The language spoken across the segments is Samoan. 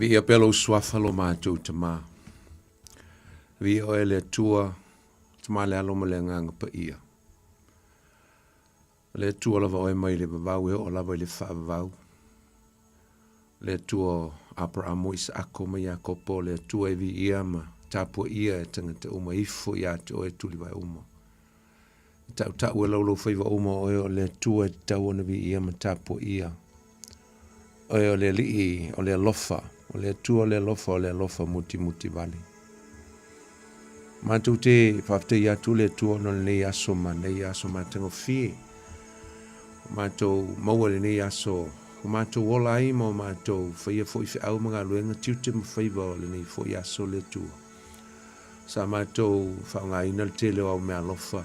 Viia pea lou suafa lo matou Tama. Viia oe le Atua, Tama le Alo ma le Agaga Paia. O le Atua lava oe mai le vavau e oo lava i le faavavau. Le Atua o Aperamo, Isaako ma Iakopo, le Atua e viia ma tapuaia e tagata uma, ifo ia te oe tulivae uma. E tautau e laulou faiva uma o oe o le Atua e tatau ona viia ma tapuaia. Oe o le Alii o le alofa, o le Atua o le alofa, o le alofa mutimuti vale. Matou te faafetaia atu le Atua ona o lenei aso manaia, aso matagofie. O matou maua i lenei aso, o matou ola ai ma o matou faia foi feau ma galuega, tiute ma faiva o lenei foi aso le Atua. Sa matou faaaogaina le tele o au meaalofa,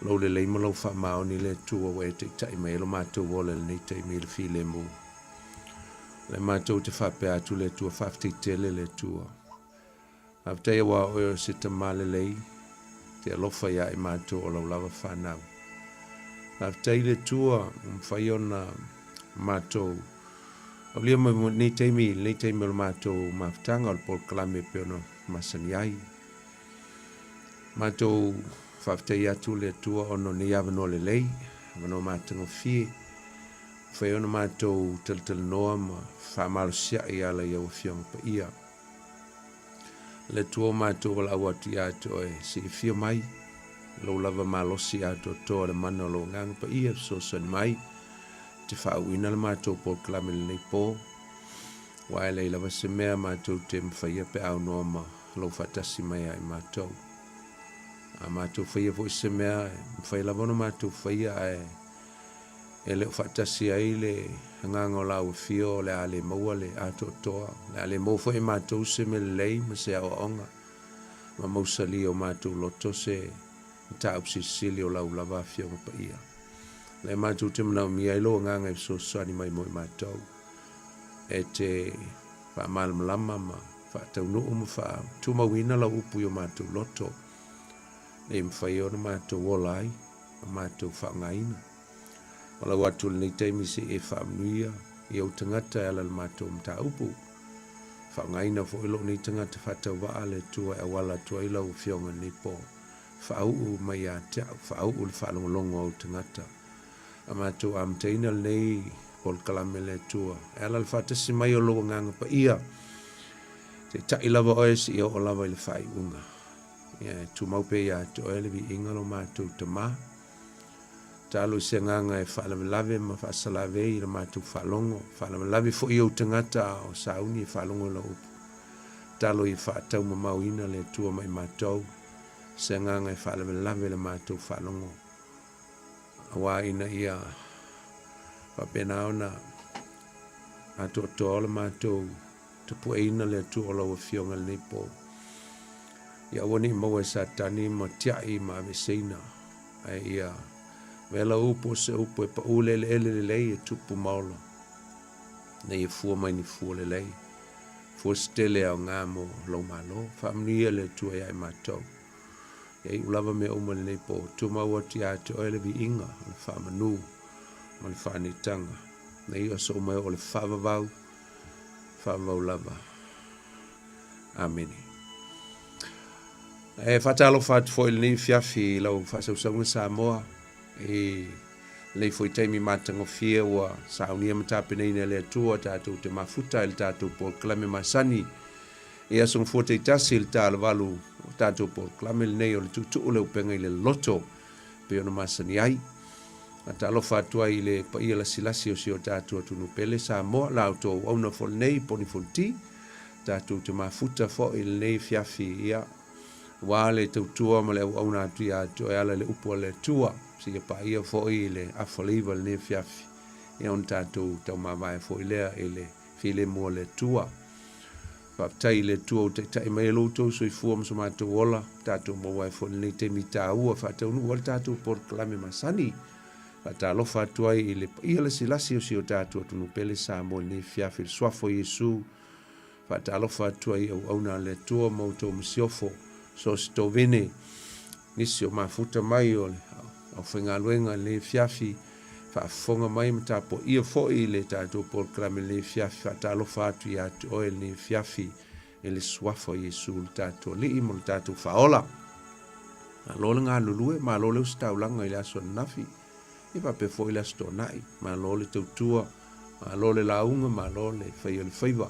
lou lelei ma lou faamaoni le Atua ua e taitai mai ai lo matou ola i lenei taimi i le filemu. O lea matou te faapea atu le Atua, faafetai tele le Atua. Faafetai aua o oe o se Tama lelei, te alofa ia i matou o lau lava fanau. Faafetai le Atua ua mafai ona matou aulia mai lenei taimi, lenei taimi o le matou mafutaga o le polokalame e pei ona masani ai. Matou faafetai atu le Atua ona o nei avanoa lelei, avanoa matagofie, mafai ona matou talatalanoa ma faamalosiai e ala i au Afioga Paia. Le Atua o matou valaau atu ia te oe, se i afio mai, lou lava malosi atoatoa le mana o lou Agaga Paia e fesoasoani mai, te faauuina le matou polokalame i lenei po, aua e leai lava se mea matou te mafaia pe a aunoa ma lou faatasi mai ia i matou. A matou faia foi se mea, e mafai lava ona matou faia, ae e le o faatasi ai le agaga o lau afio, o le a le maua le atoatoa, o le a le maua foi e matou se mea lelei ma se aoaoga ma mausali o matou loto se mataupu silisili o lau lava Afioga Paia. O lea matou te manaomia ai lou agaga e fesoasoani mai mo i matou, e te faamalamalama ma faataunuu ma faatumauina lau upu i o matou loto, ina ia mafai ona matou ola ai ma matou faaaogaina. Valaau atu i lenei taimi se i e faamanuia i ou tagata e ala i le matou mataupu. Faaaogaina foi lou nei tagata faatauvaa le Atua e auala atu ai lau Afioga i lenei po. Faauu mai ia te au, faauu le faalogologo a ou tagata. A matou amataina lenei polokalame le Atua, e ala i le faatasi mai o lou Agaga Paia, taitai lava oe seia oo lava i le faaiuga. Ia e tumau pea ia te oe le viiga lo matou Tama. Talo i se agaga e faalavelave ma faasalavei i le matou faalogo, faalavelave foi i ou tagata a o sauni e faalogo i lau upu. Talo ia faataumamauina le Atua ma i matou, se agaga e faalavelave i le matou faalogo, aua ina ia faapena ona atoatoa o le matou Tapueina le Atua o lau Afioga i lenei po. Ia aua ne i maua e Satani ma tiai ma aveeseina, ae ia avea lau upu o se upu e pau le eleele lelei e tupu ma ola, ina ia fua mai ni fua lelei, fua se tele e aoga mo lou malo. Faamanuia le Atua ia i matou. Ia iu lava mea uma i lenei po. Tumau atu ia te oe le viiga, o le faamanu ma le faaneetaga. Nei aso uma e oo i le faavavau. Faavavau lava. Amene. E faatalofa atu foi i lenei afiafi i lau faasausauga Samoa i lenei foi taimi matagofie ua saunia ma tapenaina e le Atua tatou te mafuta i le tatou polokalame masani i aso gafua taitasi i le ta o le 8 o tatou polokalame lenei o le tuutuu le upega i le loto pei ona masani ai. Faatalofa atu ai i le paia lasilasi o si o tatou atunuu pele Samoa, la outou auauna foi lenei Poni Fonti, tatou te mafuta foi i lenei afiafi, ia, aua le tautua ma le auauna atu ia te oe ala i le upu a le Atua, seia paia foi i le afa o le 9 i lenei afiafi, ia ona tatou taumavae foi lea i le filemu o le Atua. Faafetai i le Atua ua taitai mai ai lo outou soifua ma so matou ola, tatou maua ai foi lenei taimi taua faataunuu ai le tatou polokalame masani. Faatalofa atu ai i le paia lasilasi o si o tatou atunuu pele Samoa i lenei afiafi i le suafa o Iesu. Faatalofa atu ai i auauna a le Atua ma outou masiofo, so o se tovene, nisi o mafuta mai o le aufaigaluega i lenei afiafi. faafofoga mai ma tapuaia foi i le tatou polokalame i lenei afiafi. Faatalofa atu ia te oe i lenei afiafi i le Suafa o Iesu lo tatou Alii ma lo tatou Faaola. Malo le galulue, malo le ositaulaga i le aso ananafi, ia faapea foi le aso Toonai. Malo le tautua, malo le lauga, malo le fai o le faiva.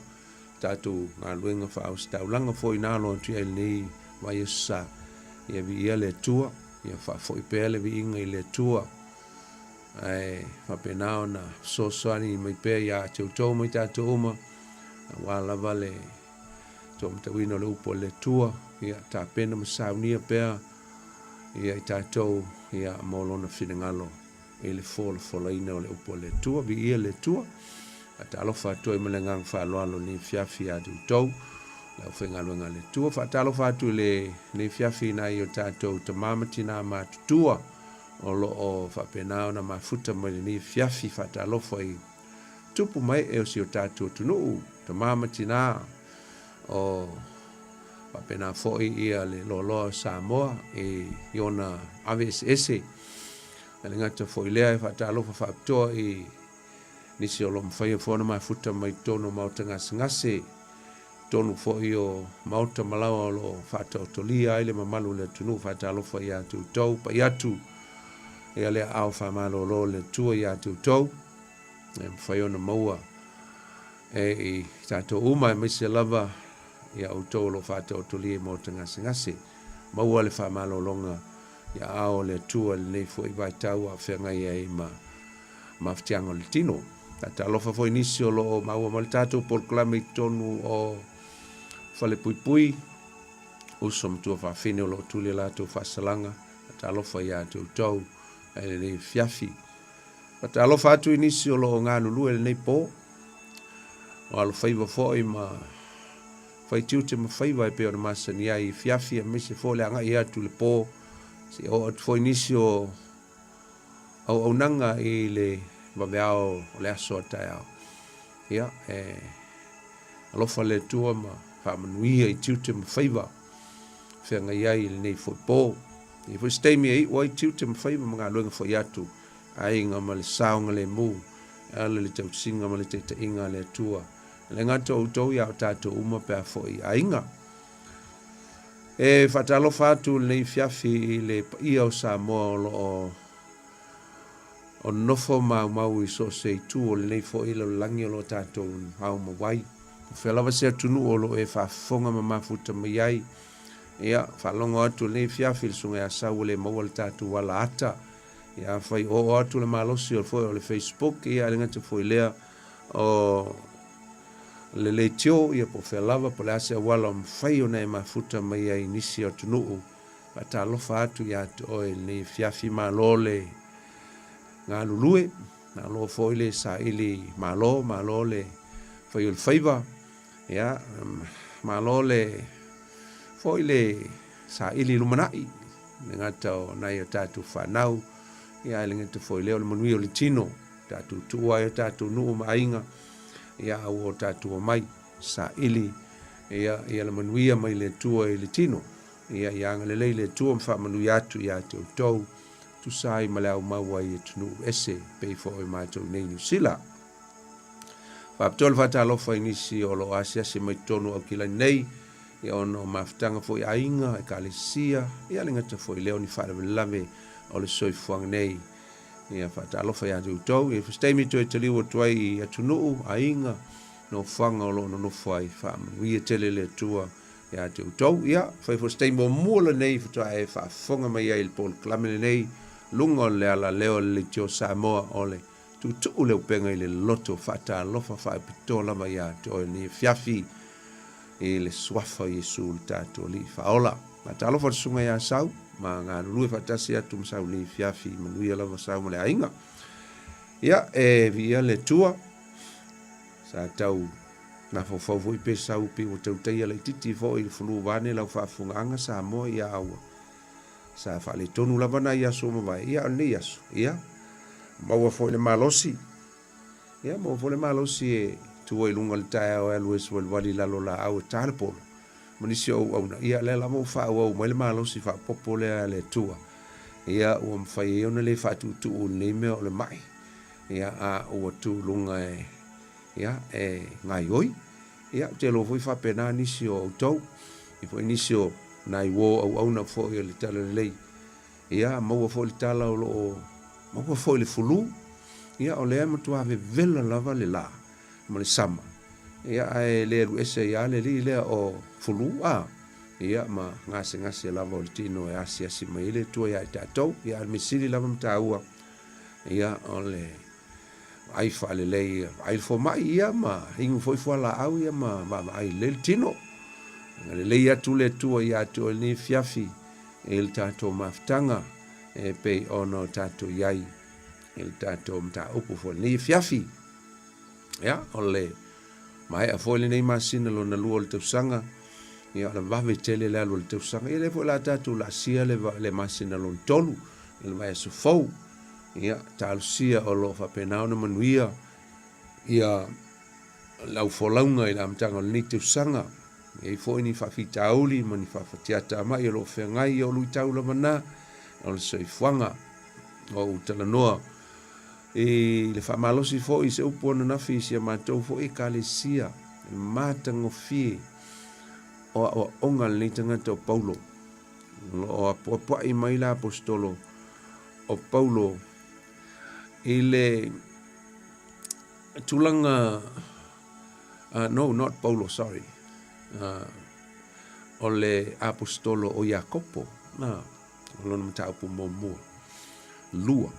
Tatou galuega faaositaulaga foi na alo atu i ai i lenei vaiaso sa. Ia viia le Atua, ia faafoi pea le viiga i le Atua, ae faapena ona fesoasoani mai pea ia te outou ma i tatou uma, aua lava le taumatauina o le upu a le Atua, ia tapena ma saunia pea ia i tatou ia mo lona finagalo i le folafolaina o le upu a le Atua. Viia le Atua. Faatalofa atu ai ma le agaga faaaloalo i lenei afiafi ia te outou, le aufaigaluega a le Atua. Faatalofa atu i lenei afiafi i nai o tatou tama ma tina matutua o lo o faapena ona mafuta mai i lenei afiafi. Faatalofa i tupu ma ee o si o tatou atunuu, tama ma tina o faapena foi ia le loaloa o Samoa i ona ave eseese. E le gata foi i lea, e faatalofa faapitoa i nisi o lo o mafaia foi ona mafuta mai totonu o maota gasegase, totonu foi o maota ma laoa o lo o faataotolia ai le mamalu o le atunuu. Faatalofa ia te outou, pai atu ia le aao faamalolo o le Atua ia te outou, e mafai ona maua e i tatou uma, aemaise lava ia outou o lo o faataotolia i maota gasegase. Maua le faamalologa i aao o le Atua i lenei foi vaitau a o feagai ai ma mafatiaga o le tino. Faatalofa foi nisi o lo o maua mai le tatou polokalame i totonu o Falepuipui, uso ma tuafafine o lo o tuli a latou faasalaga. Faatalofa ia te outou i lenei afiafi. Faatalofa atu i nisi o lo o galulue i lenei po, o alofaiva foi ma faitiute ma faiva e pei ona masani ai i afiafi, aemaise foi le agai atu i le po, seia oo atu foi nisi o auaunaga i le vaveao o le aso a taeao. Ia, e alofa le Atua ma faamanuia i tiute ma faiva feagai ai i lenei foi po. E i ai foi se taimi e iu ai tiute ma faiva ma galuega foi atu aiga ma le saogalemu e ala i le tautisiga ma le taitaiga a le Atua. E le gata o outou ia o tatou uma pe a foi i aiga. E faatalofa atu lenei afiafi i le paia o Samoa o lo o o nofo maumau i so o se itu o lenei foi lalolagi o lo o tatou aumau ai. O fea lava se atunuu o lo o e faafofoga ma mafuta mai ai. Ia, faalogo atu lenei afiafi i le Susuga ia Sau ua le maua le tatou ala ata. Ia, afai o oo atu le malosi o foi o le Facebook, ia, e le gata foi i lea o le leitio, ia po o fea lava, po o le a se auala o mafai ona e mafuta mai ai i nisi o atunuu. Faatalofa atu ia te oe i lenei afiafi, malo le galulue, malo foi le saili malo, malo le fai o le faiva, ia, malo le foi le saili lumanai, le gata o nai o tatou fanau, ia, ae le gata foi i lea o le manuia o le tino, tatou tuua ai o tatou nuu ma aiga, ia, a ua o tatou omai, saili, ia, ia le manuia mai le Atua i le tino. Ia, ia agalelei le Atua ma faamanuia atu ia te outou, tusa ai ma le aumau ai i atunuu ese, pei foi o matou nei i Niu Sila. Faapitoa le faatalofa i nisi o lo o asiasi mai totonu o Aukilani nei, ia ona o mafutaga foi aiga, ekalesia, ia le gata foi lea o ni faalavelave o le soifuaga nei. Ia faatalofa ia te outou, ia se taimi toe taliu atu ai i atunuu, aiga, nofoaga o lo o nonofo ai, faamanuia tele le Atua ia te outou. Ia, fai foi se taimi muamua lenei faatoa e faafofoga mai ai i le polokalame lenei, luga o le alaleo o le Leitio Samoa o le tuutuu le upega i le loto faatalofa faapitoa lava ia te oe lenei afiafi i le suafa o Iesu le tatou Alii Faaola. Faatalofa le Susuga ia Sau ma galulue faatasi atu ma Sau lenei afiafi, manuia lava Sau ma le aiga. Ia, e viia le Atua, sa tau Mafaufau foi pe sau pei ua tautaia laititi foi i le flu vaeane lau faafofogaaga Samoa ia a ua sa faaletonu lava nai aso ua mavae ia a o lenei aso ia maua foi le malosi ia maua foi le malosi e tu ai i luga o le taeao e alu ai e savalivali i lalo o laau e ta le polo ma nisi o auauna ia lea lava ua faaauau mai le malosi faaopoopo lea a le Atua ia ua mafai ai ona le faatuutuu i lenei mea o le mai. Ia, a ua tu i luga e, ia, e gaioi. Ia, ou te iloa foi faapena nisi o outou, i foi nisi o nai uo auauna foi o le Talalelei. Ia, maua foi le tala o lo o maua foi le fulu. Ia, o lea e matua vevela lava le la ma le sama. Ia, ae le alu ese ai lava le alii lea o fulu, a, ia, ma gasegase lava o le tino e asiasi mai ai le Atua ia i tatou. Ia, a o le mea sili lava ma taua, ia, o le vaai faalelei, vaai le fomai, ia, ma inu foi fualaau, ia, ma vaavaai lelei le tino. Agalelei atu le Atua ia te oe i lenei afiafi i le tatou mafutaga e pei ona o tatou i ai i le tatou mataupu foi i lenei afiafi. Ia, o le maea foi lenei masina lona lua o le tausaga, ia o le vave tele le alu o le tausaga. Ia lea foi la tatou laasia le, le masina lona tolu, le vaiaso fou. Ia, talosia o lo o faapena ona manuia ia lau folauga i le amataga o lenei tausaga. E i ai foi ni faafitauli ma ni faafatiatamai o lo o feagai, ia o luitau lava na o le soifuaga. O ou talanoa I le faamalosi foi i se upu ananafi i si a matou foi Ekalesia, le matagofie o aoaoga a lenei tagata o Paulo. O lo o apoapoai mai le aposetolo o Paulo i le tulaga uh, no, not Paulo, sorry. Uh, o le aposetolo o Iakopo. Uh, O lona mataupu muamua. 2.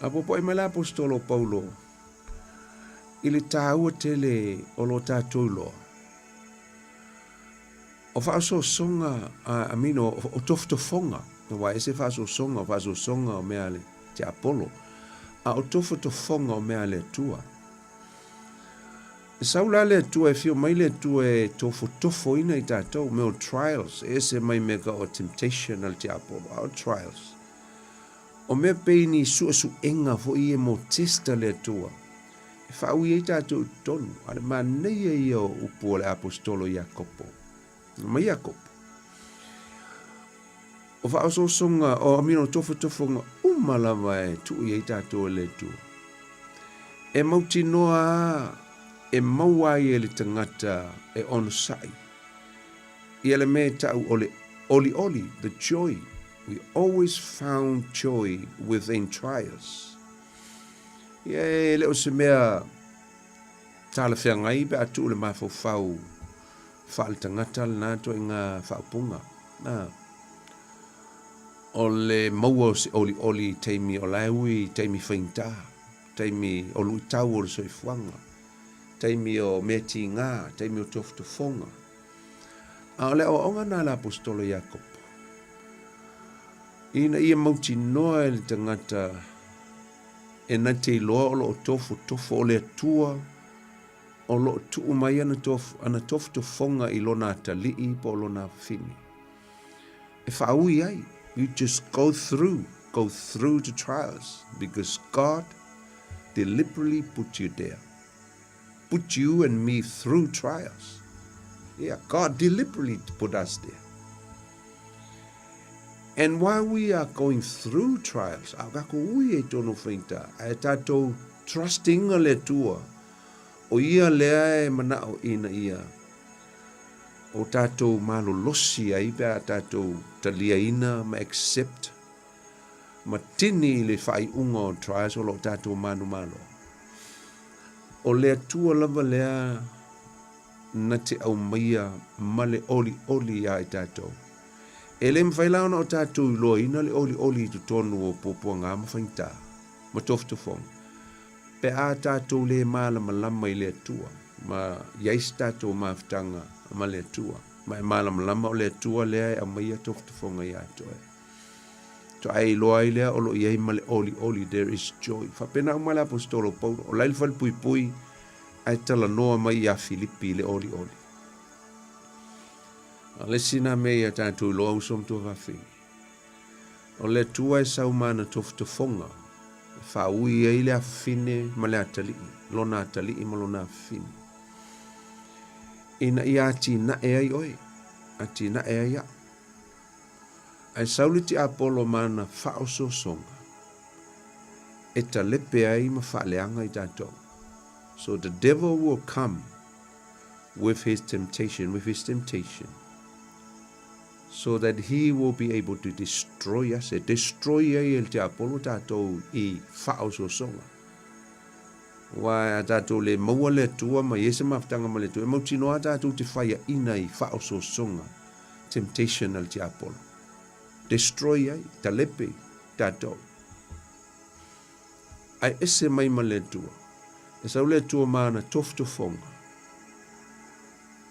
A popoe mai le aposetolo o Paulo i le taua tele o lo tatou iloa, o faaosoosoga, I mean, o, o tofotofoga, aua e ese faaosoosoga, o faaosoosoga o mea a le tiapolo, a o tofotofoga o mea a le Atua. E sau la le Atua, e afio mai le Atua e tofotofoina i tatou, mea o trials, e ese mai mea ka o temptation a le tiapolo, a o trials. O mea pei ni suesuega foi ia mo test a le Atua, e faaui ai tatou i totonu, a le manaia ia o upu o le aposetolo Iakopo. Ma Iakopo. O faaosoosoga, o I mean, o tofotofoga uma lava e tuu i ai tatou e le Atua. E mautinoa a e maua ai e le tagata e onosai ia le mea e tau o le olioli, the joy. We always found joy within trials. Ia e le o se mea talafeagai pe a tuu le mafaufau faaletagata lena ituaiga faaupuga. Na, o le maua o se olioli i taimi o la e ui i taimi faigata, taimi o luitau o le soifuaga, taimi o mea tiga, taimi o tofotofoga. A o le aoaoga lena a le aposetolo Iakopo, ina ia mautinoa e le tagata e na te iloa o lo o tofotofo o le Atua o lo o tuu mai ana, tof, ana tofotofoga i lona atalii po o lona afafine. E faaui ai. You just go through, go through the trials because God deliberately put you there. Put you and me through trials. Yeah, God deliberately put us there. And while we are going through trials, a o kākou ui e tonu whaita, a e tātou trusting a le Atua, o ia lea e manao ina ia o tātou malolosi ai pe a tātou taliaina ma accept ma tini i le faaiuga o trials o lo o tātou manumalo. O le Atua lava lea na te aumaia ma le olioli iā i tātou. E le mawhai la ona o tātou iloaina le olioli i totonu o puapuaga ma faigata, ma tofotofoga. Pe a tātou le mālamalama i le Atua, ma i ai se tātou mafutaga ma le Atua, ma e mālamalama o le Atua lea e aumaia tofotofoga iā te oe. Faatoa e iloa ai lea o lo o i ai ma le olioli, there is joy. Faapena uma le aposetolo o Paulo, o la i le falepuipui ae talanoa mai iā Filipi i le olioli. A o le isi na mea ia tātou iloa uso ma tuafafine, o le Atua e sau ma ana tofotofoga e faaui ai le afafine ma le atalii, lona atalii ma lona afafine, ina ia atinae ai oe, atinae ai au. Ae sau le tiapolo ma ana faaosoosoga. E talepe ai ma faaleaga i tatou. So the devil will come with his temptation, with his temptation, so that he will be able to destroy us. E destroy ai e le tiapolo tatou i faaosoosoga. Aua a tatou le maua le Atua ma i ai se mafutaga ma le Atua, e mautinoa tatou te faiaina i faaosoosoga, temptation a le tiapolo. Destroy ai, talepe tatou. Ae ese mai ma le Atua. E sau le Atua ma ana tofotofoga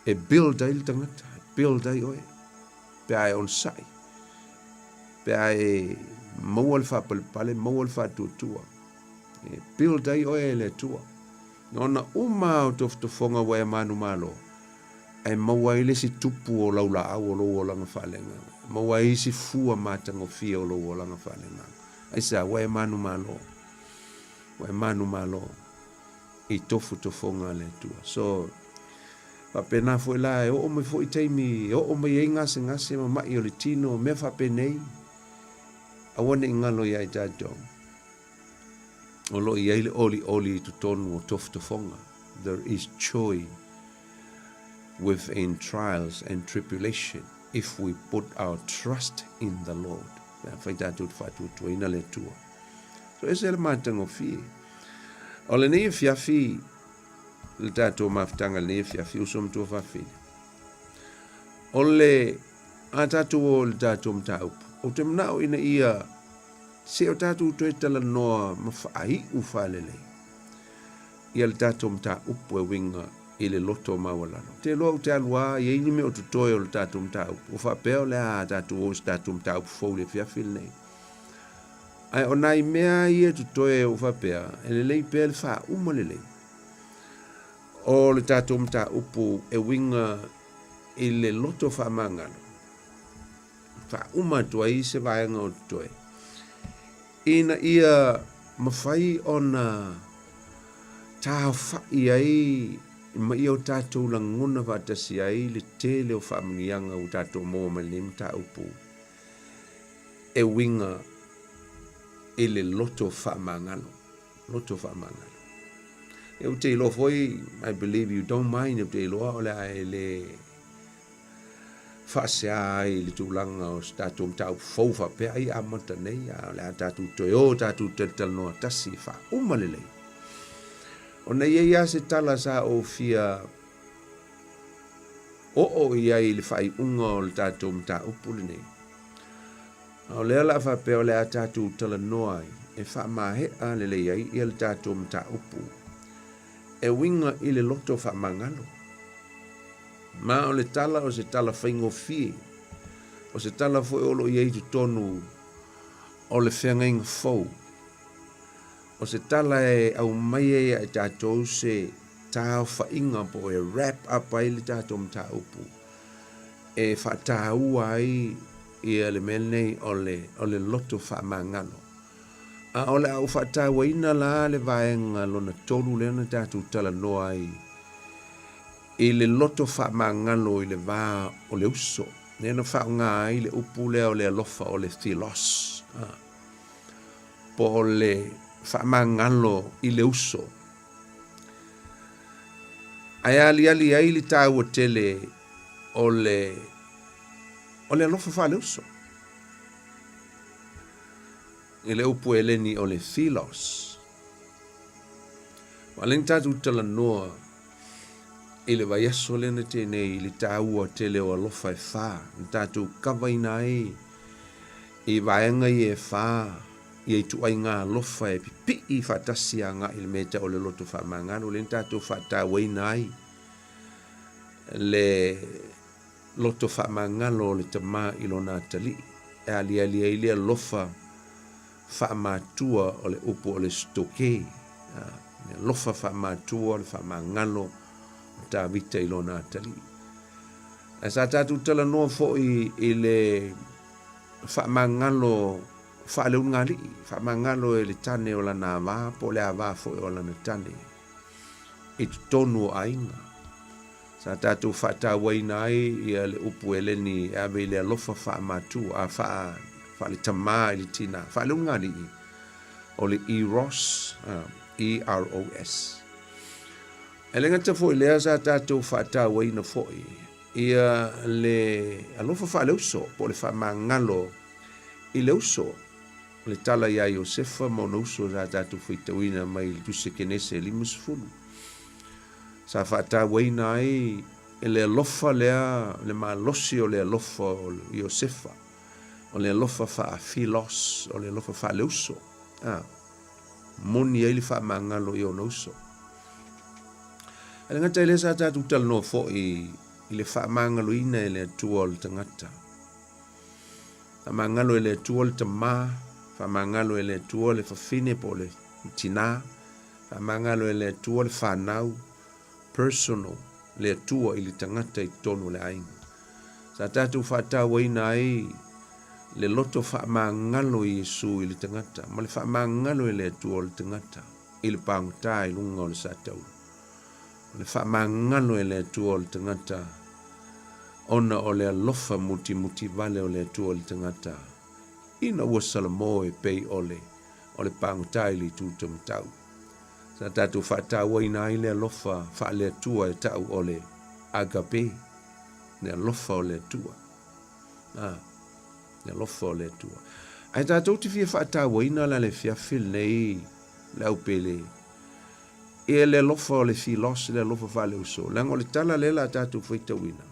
e build ai le tagata, e build ai oe, pe a e onosai, pe a e maua le faapalepale, maua le faatuatua, e build ai oe e le Atua. Ona uma o tofotofoga ua e manumalo, ae maua ai le isi tupu o laulaau o lou olaga faaleagaga, maua ai isi fua matagofie o lou olaga faaleagaga. Aisea? Ua e manumalo, ua e manumalo i tofotofoga a le Atua. So, faapena foi la, e oo mai foi taimi e oo mai ai gasegase ma maʻi o le tino, mea faapenei, aua ne i galo iā i tatou. O lo o i ai le olioli i totonu o tofotofoga. There is joy within trials and tribulation if we put our trust in the Lord. Pe afai tatou te faatuatuaina le Atua. So ese le matagofie. O lenei afiafi, le tatou mafutaga lenei afiafi, uso ma tuafafine. O le a tatou o le tatou mataupu, ou te manao ina ia Se o tatou toe talanoa ma faaiu faalelei ia le tatou mataupu e uiga i le loto maualalo. Ou te iloa ou te alu lava, i ai ni mea o totoe o le tatou mataupu, ua faapea o le a tatou o i se tatou mataupu fou i le afiafi lenei. Ae o nai mea ia e totoe ua faapea, e lelei pea le faauma lelei o le tatou mataupu e uiga i le loto faamagalo. Faauma atu ai se vaega o totoe, ina ia mafai ona taofa'i ai ma ia o tatou lagona faatasi ai le tele o faamanuiaga ua tatou maua mai lenei mataupu e uiga i le loto faamagalo, loto faamagalo. Ou te iloa foi, I believe you don't mind, ou te iloa o le a e le faasea ai i le tulaga o se tatou mataupu fou faapea ai amata nei, a o le a tatou toe o tatou talatalanoa tasi e faauma lelei. Ona e i ai lava se tala sa ou fia oo i ai i le faaiuga o le tatou mataupu lenei. A o lea o le a faapea o le a tatou talanoa ai e faamaea lelei ai ia le tatou mataupu e uiga i le loto faamagalo. Ma o le tala o se tala faigofie, o se tala foi o lo o i ai i totonu o le feagaiga fou. O se tala e aumai ai ia i tatou se taofaiga po o e wrap up ai le tatou mataupu e faataua ai ia le mea lenei o le, o le loto faamagalo. A o le a ou faatauaina la le vaega lona tolu lea na tatou talanoa ai i le loto faamagalo i le va o le uso, lea na faaaoga ai le upu lea o le alofa o le philos, po o le faamagalo i le uso. Ae aliali ai le taua tele o le o le alofa faaleuso. I le upu Eleni o le philos. Ua ala ai ona tatou talanoa i le vaiaso lea na tea nei i le taua tele o alofa e fa, na tatou kavaina ai i vaega ia e fa ia ituaiga alofa e pipii faatasi agai i le mea e tau o le loto faamagalo, lea na tatou faatauaina ai le loto faamagalo o le tama i lona atalii, e aliali ai le alofa faamatua o le upu o le stoke, le alofa faamatua, le faamagalo o Tavita i lona atalii. Ae sa tatou talanoa foi i le faamagalo faaleulugalii, faamagalo e le tane o lana ava po o le ava foi o lana tane i totonu o aiga. Sa tatou faatauaina ai ia le upu Eleni e ave i le alofa faamatua, a faa, faaletamā i le tinā, faaleulugalii. O le eros, E-R-O-S. E le gata foi i lea sa tatou faatauaina foi ia le alofa faaleuso po o le faamagalo i le uso, le tala iā Iosefa ma ona uso sa tatou faitauina mai le Tusi Kenese 50. Sa faatauaina ai le alofa lea, le malosi o le alofa o Iosefa, o le alofa faa-philos, o le alofa faaleuso, a moni ai le faamagalo i ona uso. E le gata i lea sa tatou talanoa foi i le faamagaloina e le Atua o le tagata. Faamagalo e le Atua le tamā, faamagalo e le Atua le fafine po o le tinā, faamagalo e le Atua le fanau, personal, le Atua i le tagata i totonu o le aiga. Sa tatou faatauaina ai le loto faamagalo i Iesu i le tagata ma le faamagalo e le Atua o le tagata i le pagota i luga o le satauro. O le faamagalo e le Atua o le tagata ona o le alofa mutimuti vale o le Atua i le tagata ina ua salamo e pei o le o le pagota i le itu taumatau. Sa tatou faatauaina ai le alofa faale-Atua e ta'u o le agape, le alofa o le Atua. A, le alofa o le Atua. Ae tatou te fia faatauaina la le afiafi lenei le au pele, ia le alofa o le philos, le alofa faaleuso, leaga o le tala lea la tatou faitauina,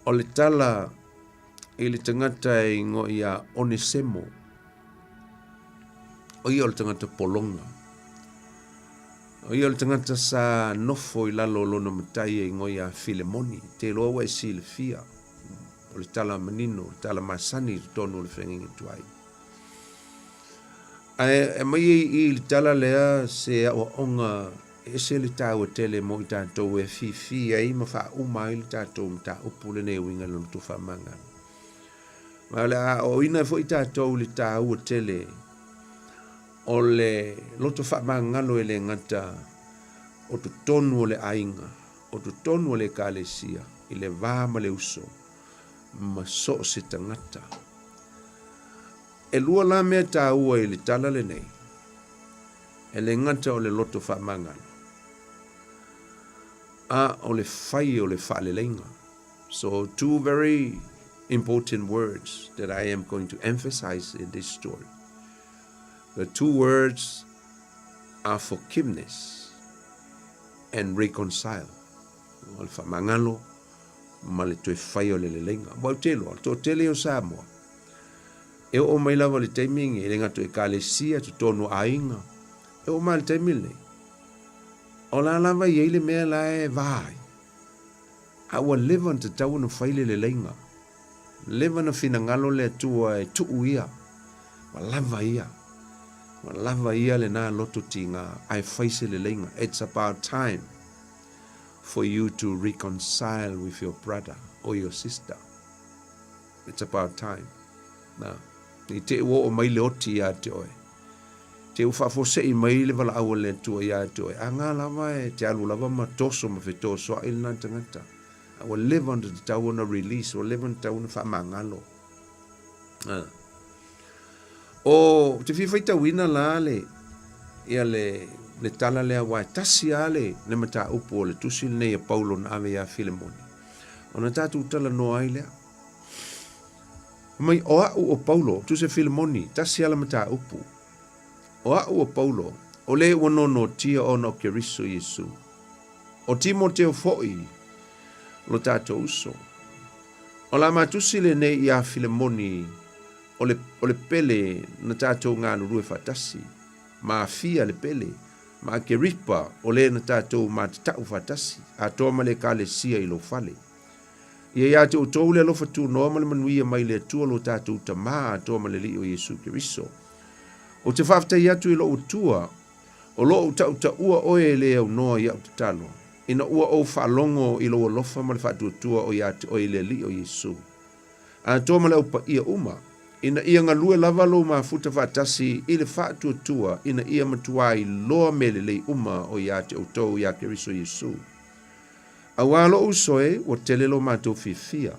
o le tala i le tagata e igoa ia Onesemo, O ia o le tagata pologa. O ia o le tagata sa nofo i lalo o lona matai e igoa ia Filemoni. Te iloa ua e silafia o le tala manino, o le tala masani i totonu o le feagaiga tuai. Ae aumai ai i i le tala lea se aoaoga e ese le taua tele mo i tatou e afifi ai ma faauma ai le tatou mataupu lenei e uiga i le loto faamagalo. Ma o le a aoaoina foi tatou i le taua tele o le loto faamagalo e le gata o totonu o le aiga, o totonu o le ekalesia, i le va ma le uso ma so o se tagata. E lua la mea taua i le tala lenei, e le gata o le loto faamagalo, a o le fai o le faaleleiga. So two very important words that I am going to emphasize in this story. The two words are forgiveness and reconcile. O le faamagalo ma le toe fai o le leleiga. Aua ou te iloa, o le toatele o Samoa, e oo mai lava i le taimi lenei, e le gata o ekalesia, totonu o aiga, e oo mai i le taimi lenei, o la lava e i ai le mea la e va ai. A ua leva ona tatau ona fai le leleiga. Leva ona finagalo le Atua e tuu ia. Ua lava ia. Ua lava ia lena loto tiga ae fai se leleiga. It's about time for you to reconcile with your brother or your sister. It's about time. Na, i te ua oo mai le oti ia te oe. Te ua faafose'i mai le valaau a le Atua ia te oe, a ngā lava e te alu lava ma toso ma fetosoa'i lena tagata. A ua leva ona tatau ona release, ua leva ona tatau ona faamagalo. A. O te fia faitauina la le, ia le, le tala lea aua e tasi lava le, le mataupu o le tusi lenei a Paulo na ave ia Filemoni. Ona tatou talanoa ai lea. Mai, o a'u o Paulo, tusa Filemoni, tasi lava le mataupu. O a'u o Paulo, o le ua nonotia ona o Keriso Iesu. O Timoteo fo'i, lo tatou uso. O la matusi lenei iā Filemoni, o le, o le pele na tatou galulue faatasi, ma Afia le pele, ma Akeripa, o le na tatou matata'u faatasi, atoa ma le Ekalesia i lou fale. Ia ia te outou le alofa tunoa ma le manuia mai le Atua lo tatou Tamā atoa ma le Alii o Iesu Keriso. Ou te faafetai atu i lou Atua, o lo o ou tautaua oe e le aunoa i au tatalo, ina ua ou faalogo i lou alofa ma le faatuatua o ia te oe i le Alii o Iesu, atoa ma le au paia uma, ina ia galue lava lou mafuta faatasi i le faatuatua ina ia matuā iloa mea lelei uma o ia te outou iā Keriso Iesu. Auā lou uso e, ua tele lo matou fiafia,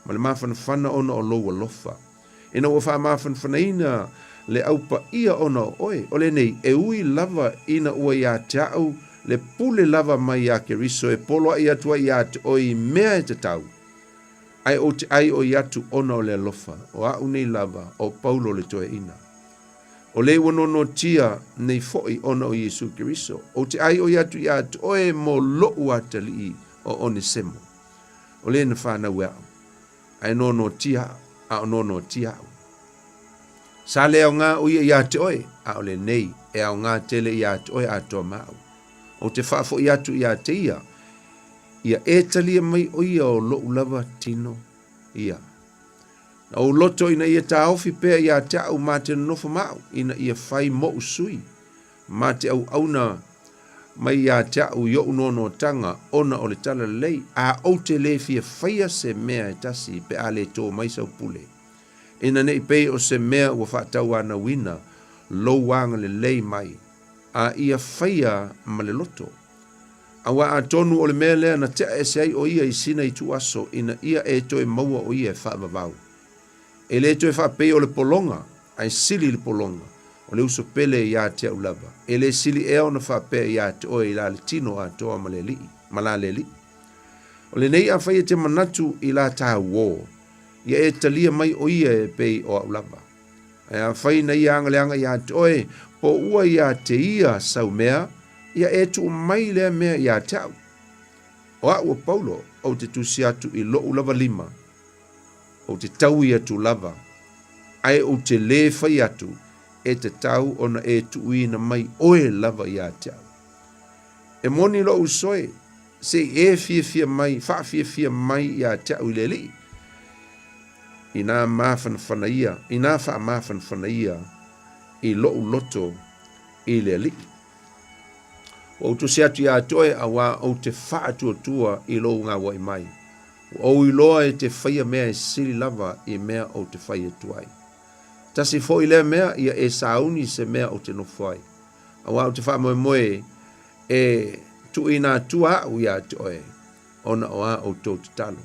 ma le mafanafana ona o lou alofa. Ina ua faamafanafanaina Le Au Paia ona o oe, o lenei, e ui lava ina ua iā te a'u le pule lava mai iā Keriso e poloaʻi atu ai iā te oe i mea e tatau, ae ou te ʻai ʻoi atu ona o le alofa, o aʻu nei lava, ʻo Paulo le toeaina. O le ua nonotia nei foʻi ona o Iesū Keriso, ou te ʻai ʻoi atu iā te oe mo loʻu atalii o Onesemo, o le na whanau e aʻu, ae nonotia aʻu, a o nonotia aʻu. Sa le aoga ʻo ia iā te oe, a o lenei, e aoga tele iā te oe atoa ma aʻu. Ou te whaafoʻi atu iā te ia, ia e talia mai ʻo ia o loʻu lava tino ia. Na ou loto ina ia taofi pea iā te aʻu mā te nonofo ma aʻu, ina ia whai moʻu sui, mā te auauna mai iā te aʻu i oʻu noanoatanga ona o le talalelei, a ou te lē fia whaia se mea e tasi pe a lē tō mai sau pule. Ina neʻi pei o se mea ua faatauanauina lou agalelei mai, a ia whaia ma le loto. Auā atonu o le mea lea na tea ese ai ʻo ia i sina i tuaso ina ia e toe maua ʻo ia e faavavau. E lē toe faapei o le pologa, ae sili i le pologa, o le uso pele iā te a'u lava. E lē sili ea ona faapea iā te oe i la le tino atoa ma le aliʻi, ma la le aliʻi. O lenei afai e te manatu i la tāuō, ia e talia mai ʻo ia e pei o a'u lava. Ae afai na ia agaleaga iā te oe, po ua iā te ia sau mea, ia e tuu mai lea mea iā te a'u. O a'u o Paulo, ou te tusi atu i loʻu lava lima, ou te taui atu lava, ae ou te lē whai atu, e tatau ona e tuuina mai oe lava iā te a'u. E moni loʻu soe, se i e fiafia mai, whaafiafia mai iā te a'u i le aliʻi. Inā māwhanawhana ia, inā whaamāwhanawhana ia i loʻu loto i le aliʻi. Ua ou tusi atu iā te oe auā ou te whaatuatua i lou ngauaʻi mai. Ua ou iloa e te whaia mea e sili lava i mea ou te whai atu ai. Tasi foʻi lea mea ia e sauni se mea ou te nofo ai. Auā ou te whaamoemoe e tuuina atua aʻu iā te oe ona o a outou tatalo.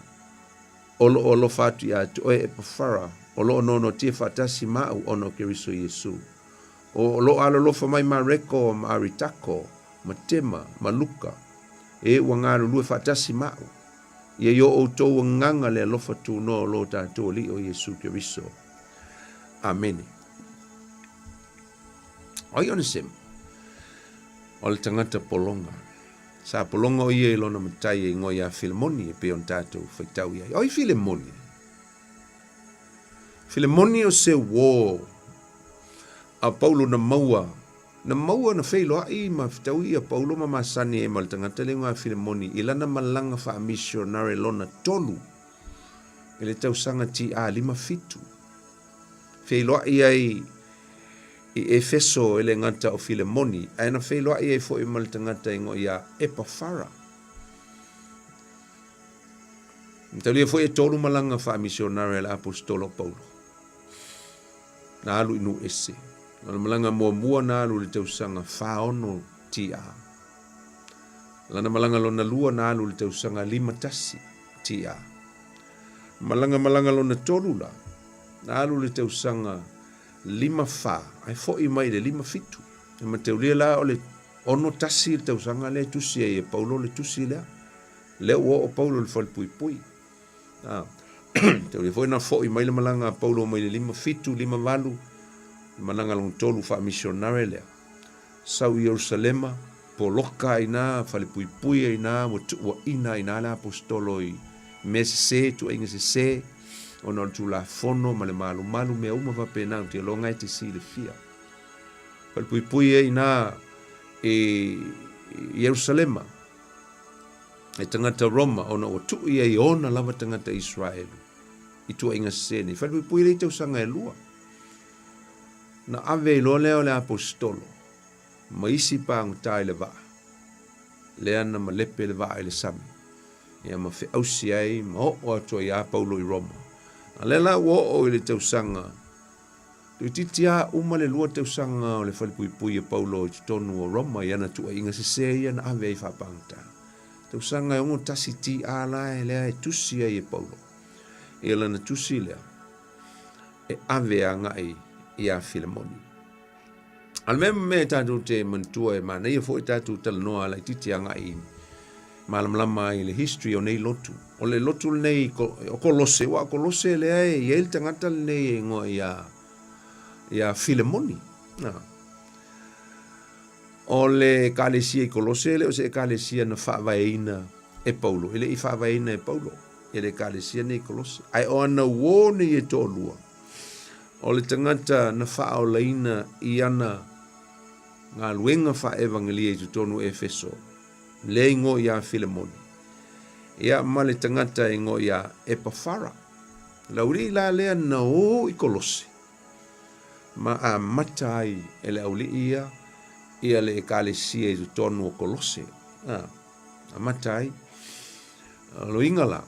O loʻu alofa atu iā te oe Epafara, o loʻo nonotia whaatasi ma aʻu ona o Keriso Iesu. O loʻo alolofa mai Mareko ma Aritako, ma Tema, ma Luka, e ua galulue whaatasi ma aʻu. Ia i o outou agaga le alofa tunoa o lo tatou Alii o Iesu Keriso. Amene. O ai Onesemo? O le tagata pologa. Sa pologa ʻo ia i lona matai e ingoa iā Filemoni e pei ona tatou faitau i ai. O ai Filemoni? Filemoni o se uō a Paulo na maua, na maua na feiloaʻi ma fetaui ia Paulo ma masani ai ma le tagata le ingoa Filemoni i lana malaga faamisionare lona tolu i le tausaga TA 57. Feiloaʻi ai i Efeso e le gata o Filemoni, ae na feiloaʻi ai foʻi ma le tagata ingoa iā Epafara. Na taulia foʻi e tolu malaga faamisionare a le aposetolo o Paulo. Na alu i nuu ese. O le malaga muamua na alu i le tausaga 46 TA. Lana malaga lona lua na alu i le tausaga 51 TA. Malaga malaga lona tolu la, na alu i le tausaga 54, ae foʻi mai i le 57. E mataulia la o le 61 le tausaga lea e tusi ai e Paulo le tusi lea. Lea ua oo Paulo i le falepuipui. A, taulia foi na foʻi mai le malaga a Paulo mai le 57, 58, le malaga lona tolu faamisionare lea. Sau i Ierusalema, poloka ai inā, falepuipui ai inā, ua tuuaʻina ai inā le aposetolo i mea sesē, tuuaiga sesē, ona o le Tulafono ma le malumalu, mea uma faapena, ou te iloa e te silafia. Falepuipui ai inā i Ierusalema, e tagata Roma, ona ua tuu ia i ona lava tagata Iseraelu i tuuaiga sesē nei. Falepuipui lea i tausaga e lua. Na ave ai loa lea o le aposetolo ma isi pagota i le vaa, lea na malepe le vaa i le sami, ia ma feausi ai ma oo atu ai iā Paulo i Roma. A lea la ua oo i le tausaga, toeitiiti lava uma le lua tausaga o le falepuipui a Paulo i totonu o Roma i ana tuuaiga sesē ia na ave ai faapagota. Tausaga e 61 TA la e lea e tusi ai e Paulo. Ia lana tusi lea, e ave agai iā Filemoni. A o le mea ma mea e tatou te manatua e manaia foi tatou talanoa laitiiti agai i malamalama ai i le history o nei lotu. O le lotu lenei o Kolose, aua o Kolose lea e i ai le tagata lenei e igoa ia ia Filemoni. Na. O le ekalesia i Kolose e le o se ekalesia na faavaeina e Paulo, e le i faavaeina e Paulo e le ekalesia nei i Kolose. Ae o ana uō nei e toalua, o le tagata na faaolaina i ana galuega faaevagelia i totonu o Efeso, lea igoa ia Filemoni, ia ma le tagata e igoa ia Epafara. Le aualii la lea na o i Kolose, ma amata ai e le aualii ia ia le ekalesia i totonu o Kolose. A, amata ai. O loiga la,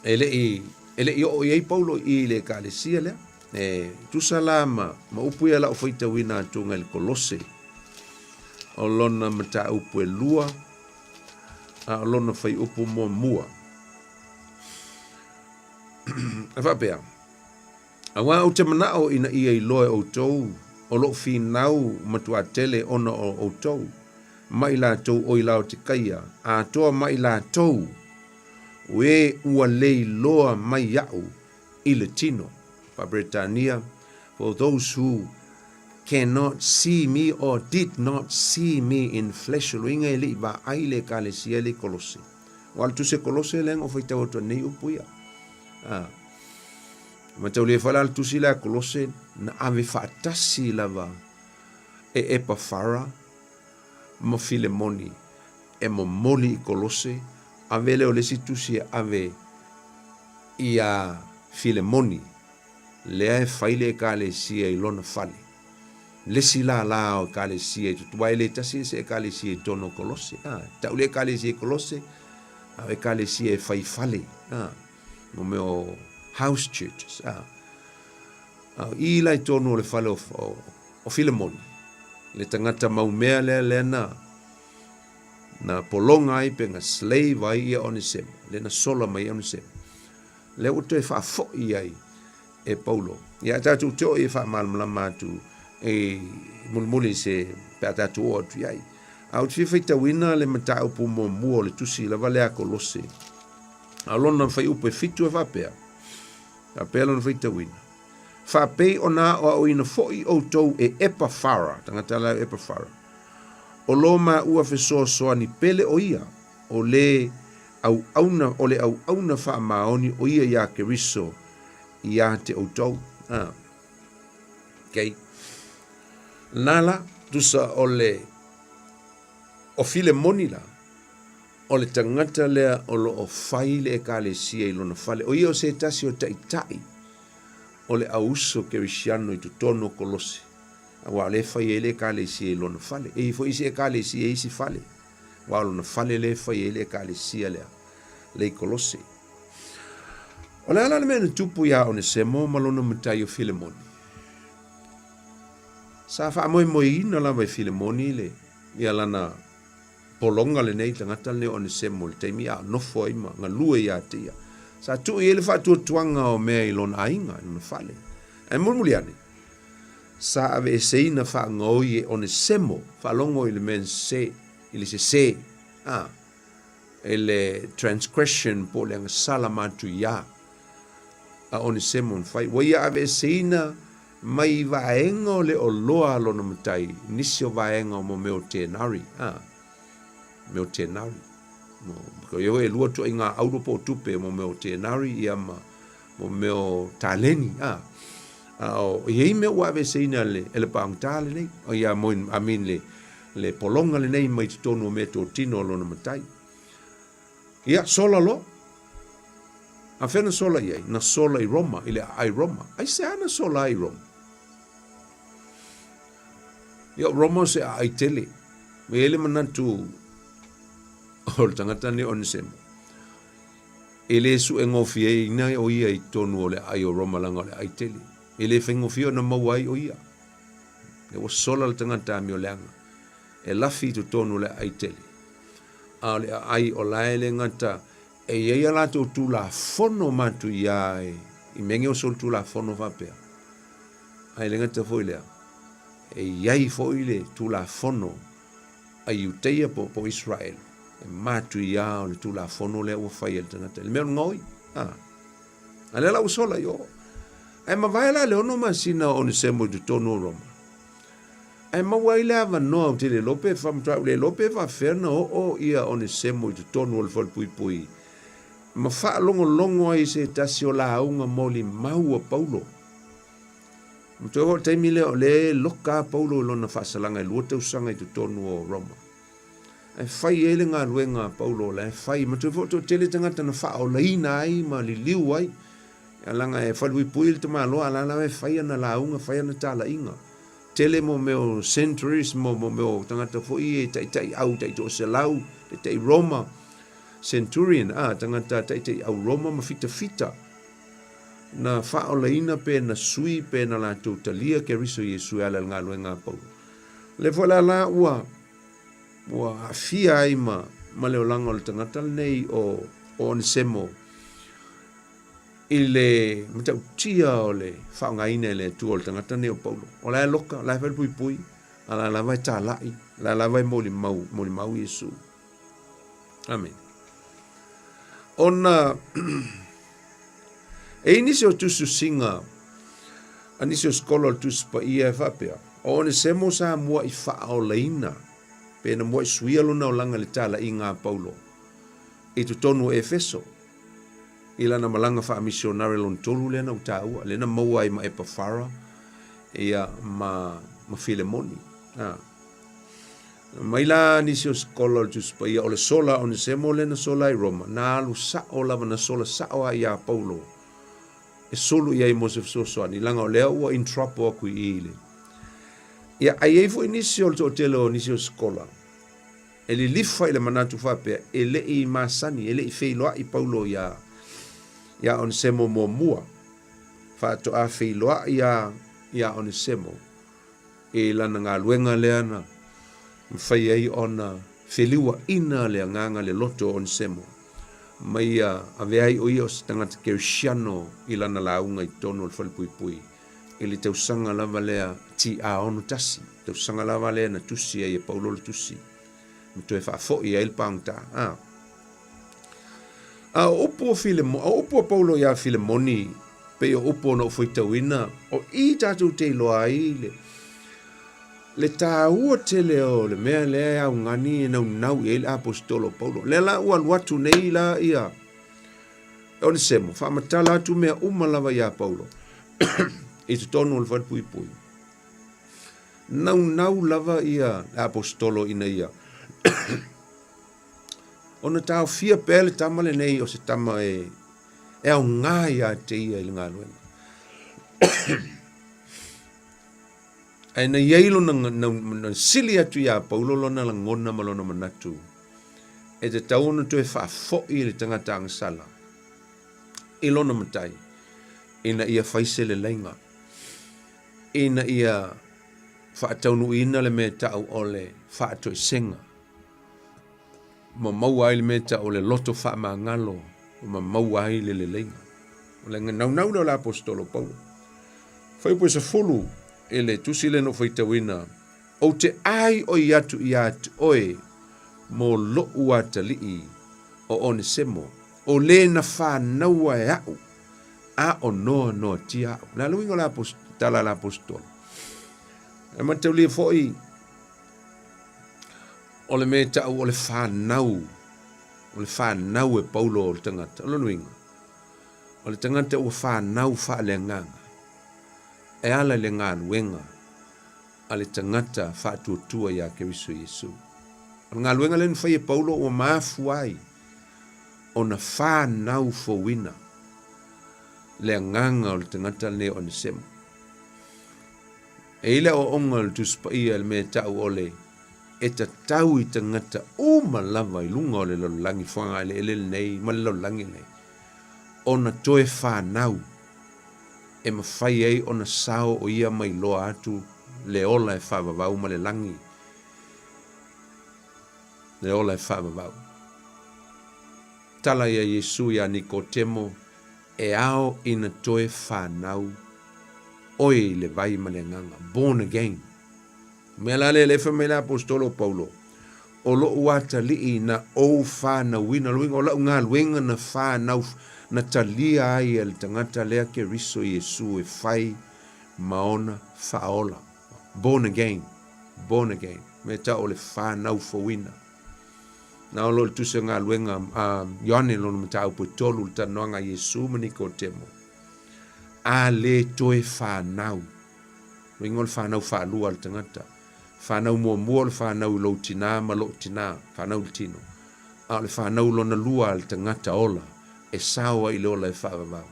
e le i, e le i oo i ai Paulo i le ekalesia lea. E tusa la ma, ma upu ia lau faitauina atu i le Kolose. O lona mataupu e lua, a o lona fuaiupu muamua. E faapea, Aua ou te manao ina ia iloa e outou o lou finau matuā tele ona o outou, ma i latou o i Laotikaia, atoa ma i latou o e ua le iloa mai iaʻu i le tino. Faa-Peretania, For those who cannot see me or did not see me in flesh, o lona uiga e le i vaai le Ekalesia le i Kolose. Ua alu tusi e Kolose lea na ou faitau atu ai nei upu ia. Ah. Mataulia foi la le tusi lea a Kolose na ave faatasi lava e Epafara ma Filemoni e momoli i Kolose, ave lea o le isi tusi e ave iā Filemoni, lea e fai le ekalesia i lona fale. Le isi lālā o ekalesia i totonu, aua e le tasi se ekalesia i totonu o Kolose. A, tau le ekalesia i Kolose, a o ekalesia e fai fale. A, mo mea o house churches. A, a o i la i totonu o le fale o, o, o Filemoni, le tagata maumea lea lea na, na pologa ai pe na slave ai ia Onesemo, lea na sola mai Onesemo. Lea ua toe faafoi ai e Paulo. Ia tatou te oo e faamalamalama atu e mulimuli se pe a tatou oo atu i ai. A ou te fia faitauina le mataupu muamua o le tusi lava lea a Kolose. A o lona fuaiupu e 7 e faapea, faapea lona faitauina, Faapei ona aoaoina foi outou e Epafara, tagata la e Epafara, o lo maua fesoasoani pele o ia, o le auauna, o le auauna faamaoni o ia iā Keriso iā te outou. Ah. Okay. Nā la, tusa o le, o Filemoni la, o le tagata lea o lo o fai le ekalesia i lona fale. O ia o se tasi o taitai o le auuso kerisiano i totonu o Kolose. Aua o lea e fai ai le ekalesia i lona fale. E i ai foi isi ekalesia i isi fale. Aua o lona fale lea e fai ai le ekalesia lea, le i Kolose. O le a la le mea na tupu iā Onesemo ma lona matai o Filemoni? Sa faamoemoeina lava e Filemoni le, ia lana pologa lenei tagata lenei o Onesemo i le taimi a o nofo ai ma galue iā te ia. Sa tuu i ai le faatuatuaga o mea i lona aiga, i lona fale. Ae mulimuli ane, sa aveeseina faagaoi e Onesemo, faalogo i le mea sese, i le sese, a, i le transgression po o le agasala matuiā a Onesemo na fai. Ua ia aveeseina mai i vaega o le oloa a lona matai, nisi o vaega o mo mea o tenari, a, mea o tenari. Mo, ko ia e lua tuaiga auro po o tupe mo mea o tenari ia ma mo mea o taleni, a. A o i ai mea ua aveeseina le, e le pāgata lenei, o ia mo, I mean le, le pologa lenei mai totonu o mea totino a lona matai. Ia, sola loa. A fea na sola i ai? Na sola i Roma, i le aai Roma. Aisea na sola ai i Roma? Ia, o Roma o se aai tele. E i ai le manatu o le tagata lenei o Onesemo, e le suegofieina o ia i totonu o le aai o Roma leaga o le aai tele. E le faigofie ona maua ai o ia. Lea ua sola le tagata amioleaga e lafi i totonu o le aai tele. A o le aai o la e le gata e i ai a latou tulafono matuia i mea nei o solitulafono faapea. Ae le gata foi lea, e i ai foi le Tulafono a Iutaia po o Israel e matuia o le Tulafono lea ua fai e le tagata i le mea o le gaoi. A, a lea la ua sola i o. Ae mavae la le 6 masina o Onesemo i totonu o Roma. Ae maua ai le avanoa ou te le iloa pe matua ou le iloa pe faapefea ona oo ia Onesemo i totonu o le falepuipui ma faalogologo ai i se tasi o lauga molimau a Paulo. Matua foi o le taimi lea o lea e loka lava Paulo i lona faasalaga e 2 tausaga i totonu o Roma. Ae fai ai le galuega a Paulo o la e fai. Matua foi o toatele tagata na faaolaina ai ma liliu ai. Leaga e falepuipui le tamaloa a la lava e fai ana lauga, fai ana talaiga. Tele mo mea o centuries, mo mo mea o tagata foi e taitai au taitoaselau, taitai Roma, centurion, a, tagata taitai au Roma ma fitafita na faaolaina pe na sui pe na latou talia Keriso Iesu e ala i le galuega a Paulo. O lea foi la la ua ua aafia ai ma ma le olaga o le tagata lenei o o Onesemo i le matautia o le faaaogaina e le Atua o le tagata lenei o Paulo. O la e loka, o la e falepuipui, a la lava e talai, o la lava e molimau, molimau Iesu. Amene. Ona e i nisi o tusitusiga a nisi o skola o le Tusi Paia e faapea, o Onesemo sa mua'i faaolaina pe na mua'i suia lona olaga i le talaiga a Paulo i totonu o Efeso i lana malaga faamisionare lona tolu lea na ou taua, lea na maua ai ma Epafara ia ma, ma Filemoni. A. Mai la nisi o skola o le Tusi Paia, o le sola a Onesemo lea na sola ai Roma, na alu sa'o lava, na sola sa'o lava iā Paulo e sulu i ai mo se fesoasoani, leaga o lea ua in trouble aku i i le. Ia, a i ai foi nisi o le toatele o nisi o skola, e lilifa i le manatu faapea, e le i masani, e le i feiloai Paulo iā, iā Onesemo muamua, faatoa feiloai iā, iā Onesemo i lana galuega lea na mafai ai ona feliuaina le agaga le loto o Onesemo, ma ia avea ai o ia o se tagata kerisiano i lana lauga i totonu o le falepuipui i le tausaga lava lea TA 61, tausaga lava lea na tusi ai e Paulo le tusi ma toe faafoi ai le pagota. A. A o upu o Filemo, a o upu a Paulo iā Filemoni, pei o upu ona ou faitauina, o i tatou te iloa ai le, le taua tele o le mea lea e augani e naunau i ai le aposetolo o Paulo. Lea la ua alu atu nei la ia Onesemo, faamatala atu mea uma lava iā Paulo i totonu o le falepuipui. Naunau lava ia le aposetolo ina ia ona taofia pea le tama lenei o se tama e, e aoga ia te ia i le galuega. Ae na i ai lona na, na sili atu iā Paulo lona lagona ma lona manatu e tatau ona toe faafoi le tagata agasala i lona matai ina ia fai se leleiga ina ia faataunuuina le mea ta'u o le faatoesega ma maua ai le mea ta'u o le loto faamagalo ma maua ai le leleiga. O le naunau lea o le aposetolo Paulo. Fuaiupu e 10 i le tusi lea na ou faitauina, Ou te ʻaiʻoi atu iā te oe mo loʻu atalii o Onesemo, o lē na fānaua e aʻu, a o noanoatia aʻu. O le a le uiga o le tala a le aposetolo? E mataulia foi o le mea e ta'u o le fanau, o le fanau e Paulo o le tagata. O lona uiga, o le tagata ua fanau faaleagaga e ala i le galuega a le tagata faatuatua iā Keriso Iesu. O le galuega lea na fai e Paulo ua mafua ai ona fanau fouina le agaga o le tagata lenei o Onesemo. E i ai le aoaoga o le Tusi Paia i le mea e ta'u o le e tatau i tagata uma lava i luga o le lalolagi fuagaeleele lenei ma le lalolagi lenei ona toe fanau e mafai ai ona sao o ia ma iloa atu le ola e faavavau ma le lagi, le ola e faavavau. Tala ia Iesu iā Nikotemo, E ao ina toe fanau. oe i le vai ma le Agaga, born again. O mea la lea, lea e fai mai le Aposetolo o Paulo, O lou atalii na ou fanauina, lona uiga o lau galuega na fanau, na talia ai e le tagata lea Keriso Iesu e fai ma ona faaola. Born again, born again, mea tau o le fanau fouina. Na o lo o le tusi o galuega a Ioane lona mataupu e tolu, le talanoaga a Iesu ma Nikotemo. A le toe fanau. Uiga o le fanau faalua a le tagata. Fanau muamua o le fanau i lou tinā ma lou tinā, fanau i le tino. A o le fanau lona lua a le tagata ola, e sao ai i le ola e faavavau.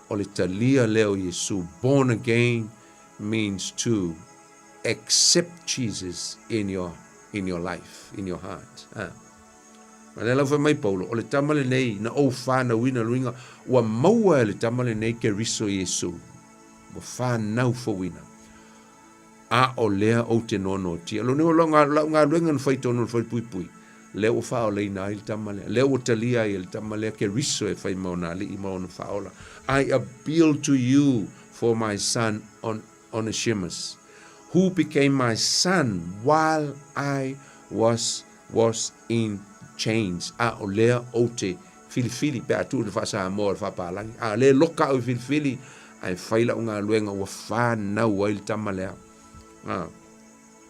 O le talia lea o Iesu, born again means to accept Jesus in your, in your life, in your heart. Ha. Ma lea lau fai mai Paulo, o le tama lenei na ou fanauina, luiga, ua maua e le tama lenei Keriso Iesu, ua fanau fouina. A o lea ou te noanoatia. Lona uiga, o lau galuega na fai tonu o le falepuipui, lea ua faaolaina ai le tama lea, lea ua talia ai e le tama lea Keriso e fai ma ona alii ma ona faaola. I appeal to you for my son on Onesimus, who became my son while I was was in chains. A o lea ou te filifili pe a tuu i le faa-Samoa o le faapalagi. A o lea e loka au i filifili ae fai lau galuega ua fanau ai le tama lea. A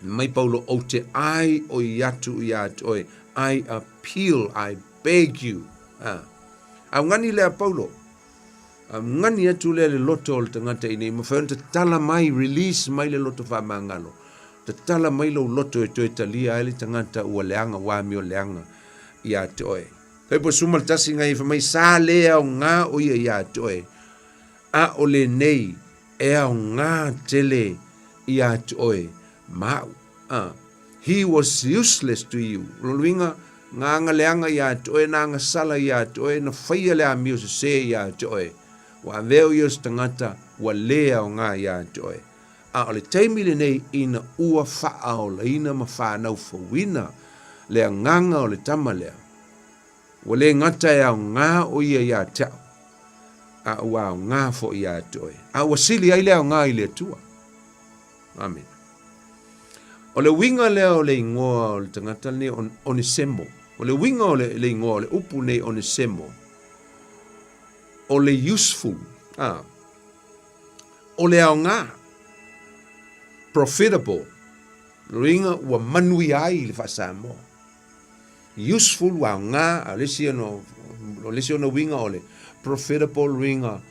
mai Paulo, ou te ai oi atu ia te oe. I appeal, I beg you. A augani lea Paulo. Augani atu lea le loto o le tagata ina ia mafai ona tatala mai, release mai le loto faamagalo. Tatala mai lou loto e toe talia ai le tagata ua leaga, ua amio leaga ia te oe. Fai po suma le tasi ngai fai mai sa le aoga o ia ia te oe, a o lenei e aoga tele ia te oe ma au. A, he was useless to you. O lona uiga, na aga leaga ia te oe, na agasala ia te oe, na faia le amio sese ia te oe. Ua avea o ia o se tagata ua le aoga ia te oe. A o le taimi lenei ina ua faaolaina ma fanau fouina le agaga o le tama lea, ua le gata e aoga o ia ia te au, a ua aoga foi ia te oe, a ua sili ai le aoga i le Atua. Amene. O le uiga lea o le igoa o le tagata lenei o Onesemo. O le uiga o le, le igoa o le upu nei Onesemo, o le useful, a, o le aoga, profitable, luiga ua manuia ai i le faa-Samoa. Useful ua aoga, a o le isi ona, o le isi ona uiga o le profitable luiga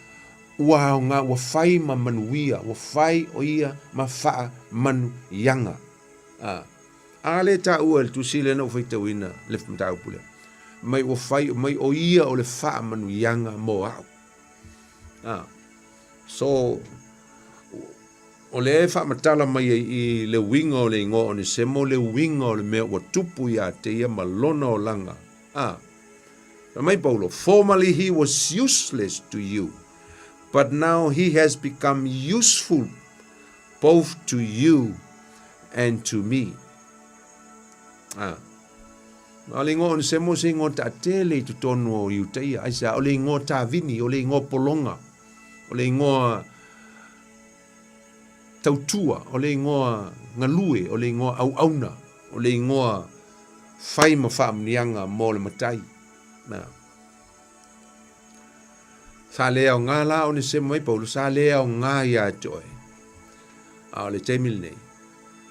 ua aoga, ua fai ma manuia, ua fai o ia ma faamanuiaga. A, a le taua e le tusi lea na ou faitauina le mataupu lea, mai ua fai mai o ia o le faamanuiaga mo au. A, so, o lea e faamatala mai ai i le uiga o le igoa Onesemo, le uiga o le mea ua tupu ia te ia ma lona olaga. A, fai mai Paulo, formerly he was useless to you, but now he has become useful both to you and to me. A, o le igoa Onesemo se igoa taatele i totonu o Iutaia. Aisea, o le igoa tavini, o le igoa pologa, o le igoa tautua, o le igoa galue, o le igoa auauna, o le igoa fai ma faamuniaga mo le matai. Na. Sa le aoga la Onesemo mai Paulo, sa le aoga ia te oe. A o le taimi lenei,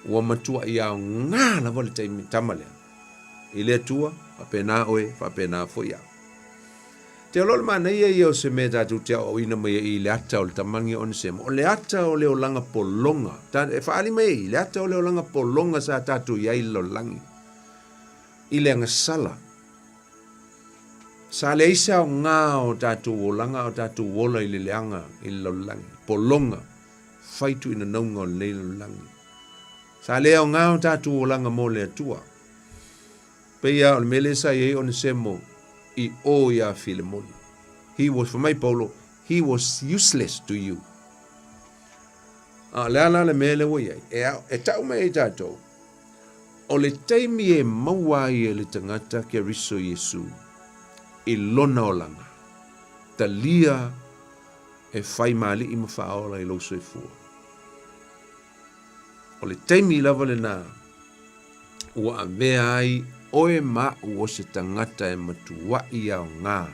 ua matuai aoga lava le taimi tama lea. I le Atua, faapena oe, faapena foi au. Te olo le manaia ia o se mea tatou te aoaoina mai ai i le ata o le tamagia Onesemo, o le ata o le olaga pologa. Ta, e faaali mai ai i le ata o le olaga pologa sa tatou i ai i le lalolagi, i le agasala. Sa leai se aoga o tatou olaga a o tatou ola i le leaga i le lalolagi, pologa, fai tuuinanauga o lenei lalolagi. Sa le aoga o tatou olaga mo le Atua. Pei lava o le mea lea sa i ai Onesemo i o iā Filemoni. He was, fai mai Paulo, he was useless to you. A o le a la le mea lea ua i ai? E, e tau mai ai tatou, o le taimi e maua ai e le tagata Keriso Iesu i lona olaga, talia. e fai ma alii ma faaola i lou soifua. O le taimi lava lena ua avea ai oe ma a'u o se tagata e matua'i aoga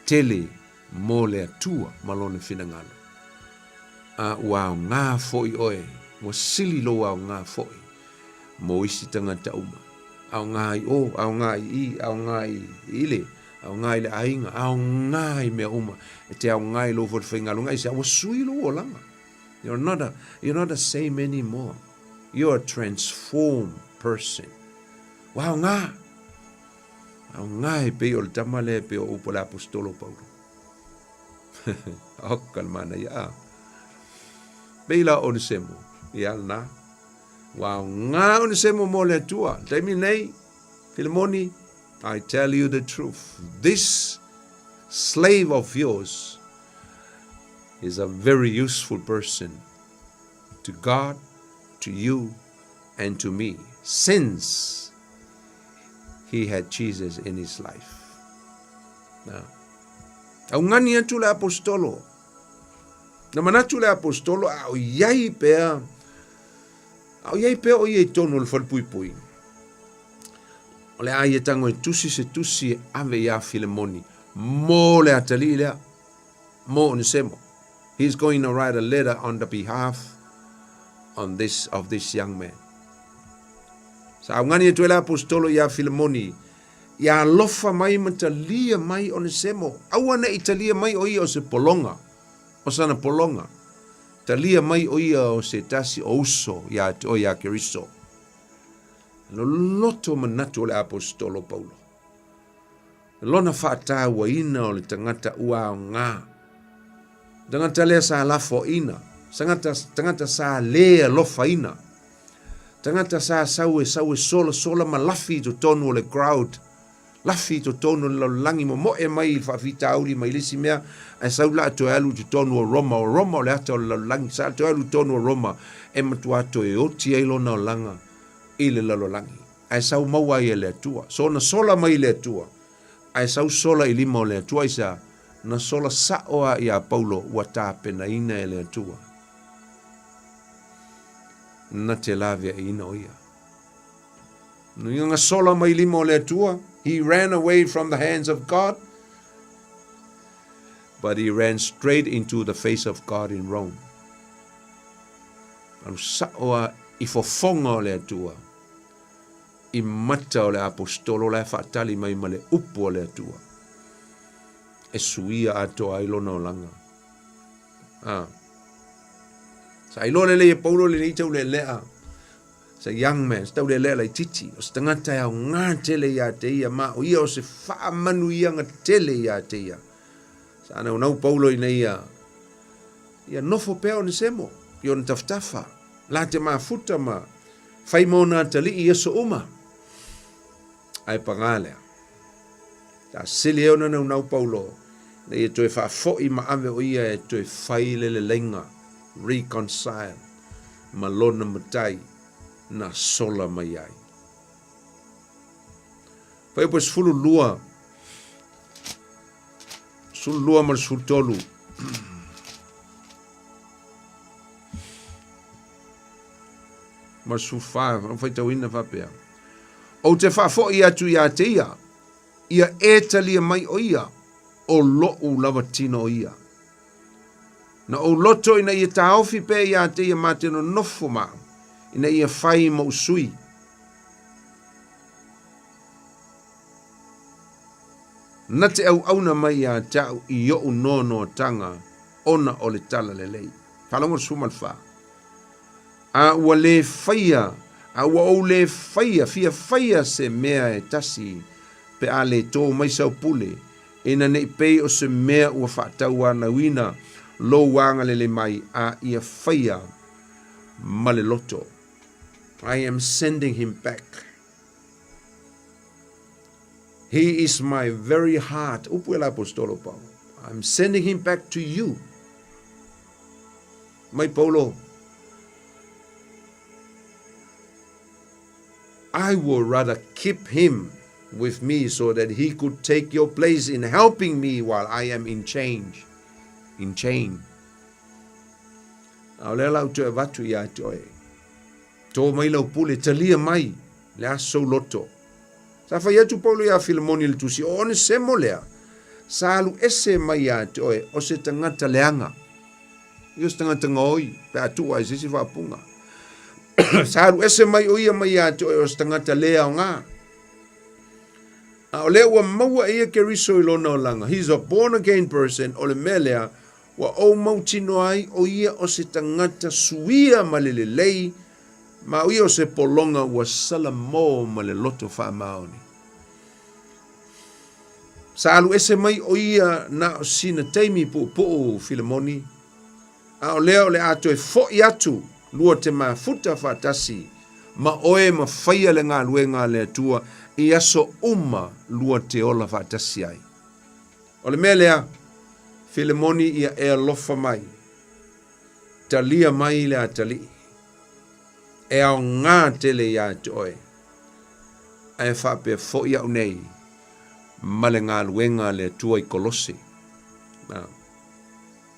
tele mo le Atua ma Lona finagalo. A ua aoga foi oe, ua sili lou aoga foi mo isi tagata uma. Aoga i o, aoga i i, aoga i ile, aoga i le aiga, aoga i mea uma. E te aoga i lou falefaigaluega, aisea? Ua sui lou olaga. You're not a, you're not the same anymore. You're a transformed person. Ua aoga. Aoga e pei o le tama lea e pei o upu a le aposetolo Paulo. Oka le manaia a. Pei la Onesemo, ia lena. Ua aoga Onesemo mo le Atua. Le taimi nei, Filemoni, I tell you the truth. This slave of yours is a very useful person to God, to you, and to me since he had Jesus in his life. Na. Augani atu le aposetolo. Na manatu le aposetolo a o iai pea a o iai pea o ia i tonu o le falepuipui. O le a ia tago e tusi se tusi e ave iā Filemoni mo le atalii lea, mo Onesemo. He is going to write a letter on the behalf on this, of this young man. Sa augani atu ai le aposetolo iā Filemoni, ia alofa mai ma talia mai Onesemo. Aua ne i talia mai o ia o se pologa, o sana pologa. Talia mai o ia o se tasi o uso iā te oe iā Keriso. Loloto manatu o le aposetolo Paulo. Lona faatauaina o le tagata ua aoga. Tagata lea sa lafoaina, tagata, tagata sa lē alofaina, tagata sa sau e sau e solasola ma lafi i totonu o le crowd, lafi i totonu o le lalolagi, momoe mai i le faafitauli mai le isi mea, ae sau la toe alu i totonu o Roma, o Roma o le ata o le lalolagi, sa toe alu i totonu o Roma e matua toe oti ai lona olaga i le lalolagi. Ae sau maua ai e le Atua. So na sola mai i le Atua, ae sau sola i lima o le Atua, aisea? Na sola sa'o a iā Paulo ua tapenaina e le Atua. Na te laveaiina o ia. Na sola mai lima o le Atua, he ran away from the hands of God, but he ran straight into the face of God in Rome. Alu sa'o a i fofoga o le Atua, i mata o le Aposetolo la e faatali mai ma le upu a le Atua, e suia atoa ai lona olaga. A. Sa iloa lelei e Paulo lenei taulealea, se young man, se taulealea laitiiti, o se tagata e aoga tele ia te ia, ma o ia o se faamanuiaga tele ia te ia. Sa naunau Paulo ina ia ia nofo pea Onesemo i ona tafatafa, la te mafuta ma fai ma ona atalii i aso uma. Ae pagā lea, sa sili ai ona naunau Paulo ina ia toe faafoi ma ave o ia e toe fai le leleiga, reconcile, ma lona matai na sola mai ai. Fuaiupu e 12, 12 ma le 13. Ma le 14, na faitauina faapea. Ou te faafoi atu iā te ia, ia e talia mai o ia, o loʻu lava tino o ia. Na ou loto ina ia taofi pea iā te ia mā te nonofo ma au, ina ia fai moʻu sui. Na te auauna mai iā te au i oʻu noanoatanga ona o le talalelei. Faalogo le 14. A ua lē faia, a ua ou lē faia, fia faia se mea e tasi, pe a lē tō mai sau pule, ina ne i pei o se mea ua faatauanauina lou agalelei mai, a ia faia ma le loto. I am sending him back. He is my very heart. Upu e le Aposetolo Paulo. I'm sending him back to you. Mai Paulo. I would rather keep him with me so that he could take your place in helping me while I am in change. in chain. A o lea la ou toe avatu ia te oe. Tō mai lau pule, talia mai le aso sou loto. Sa fai atu Paulo iā Filemoni i le tusi, o Onesemo lea, sa alu ese mai ia te oe, o se tagata leaga. Ia o se tagata gaoi, pe a tuu ai se isi faapuga. Sa alu ese mai o ia mai ia te oe, o se tagata le aoga. A o lea ua maua e ia Keriso i lona olaga, he is a born again person, o le mea lea, Ua ou mautinoa ai o ia o se tagata suia ma le lelei, ma o ia o se pologa ua salamo ma le loto faamaoni. Sa alu ese mai o ia na o sina taimi puupuu Filemoni, a o lea o le a toe foʻi atu lua te mafuta faatasi ma oe ma faia le galuega a le Atua i aso uma lua te ola faatasi ai. O le mea lea, Filemoni ia e alofa mai, talia mai le atalii, e aoga tele iā te oe, ae faapea foi au nei ma le galuega a le Atua i Kolose. Now,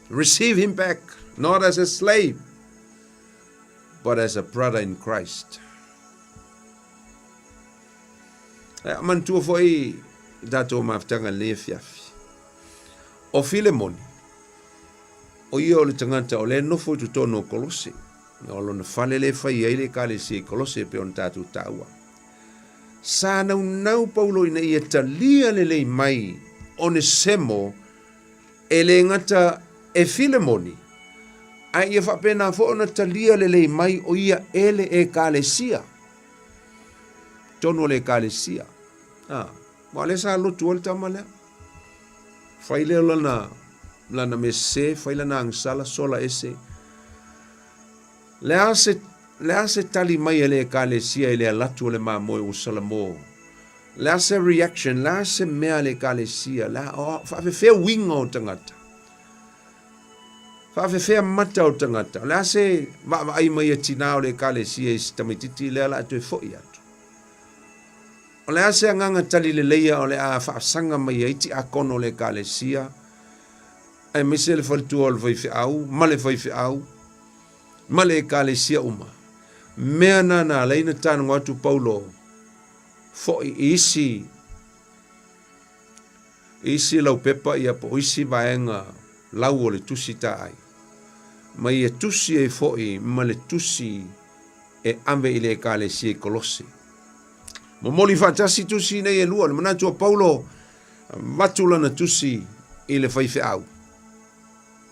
receive him back, not as a slave, but as a brother in Christ. Ae manatua foi i tatou mafutaga i lenei afiafi. O Filemoni, o ia o le tagata o lea e nofo i totonu o Kolose. O lona fale lea e fai ai le ekalesia i Kolose e pei ona tatou taua. Sa naunau Paulo ina ia talia lelei mai Onesemo e le gata e Filemoni, ae ia faapena foi ona talia lelei mai o ia e le ekalesia. Tonu o le ekalesia. A, aua o lea sa lotu ai le tama lea. Fai lea o lana, lana mea sese, fai lana agasala, sola ese. Le a se, le a se tali mai a le ekalesia i le alatu o le mamoe ua salamo? Le a se reaction, le a se mea a le ekalesia, le a, o, faafefea uiga o tagata? Faafefea mata o tagata? O le a se vaavaai mai a tinā o le Ekalesia i si tamaitiiti lea o le a toe foʻi atu? O le a se agaga tali leleia o le a faasaga mai ai tiakono o le Ekalesia, aemaise le faletua o le faifeau ma le faifeau ma le Ekalesia uma? Mea na na ala ai ona tago atu Paulo foʻi i isi isi laupepa ia po o isi vaega lau o le tusi taai, ma ia tusi ai foi ma le tusi e ave i le Ekalesia i Kolose. Momoli faatasi tusi nei e lua, le manatu o Paulo, avatu lana tusi i le faifeau,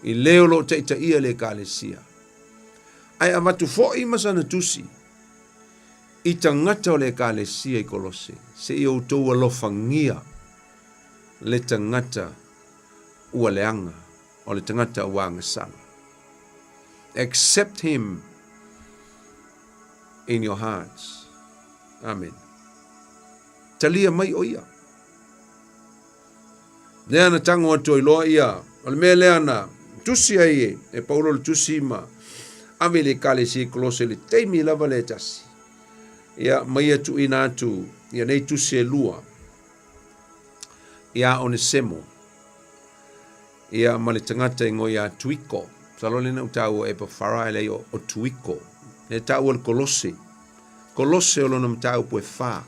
i le o lo o taitaia le Ekalesia, ae avatu foi ma sana tusi i tagata o le Ekalesia i Kolose, seia outou alofagia le tagata ua leaga, o le tagata ua agasala. Accept him in your hearts. Amen. Talia mai o ia. Lea na tango atu ai loa ia, o le mea lea na tusi ai e, e Paulo le tusi ma ave i le Ekalesia i Kolose i le taimi lava lea e tasi. Ia, ma ia tuuina atu ia nei tusi e lua iā Onesemo, ia ma le tagata e ingoa ia Tuiko. Masalo lea na ou taua o Epafara ae leai o, o Tuiko. Lea e taua le Kolose. Kolose o lona mataupu e fa.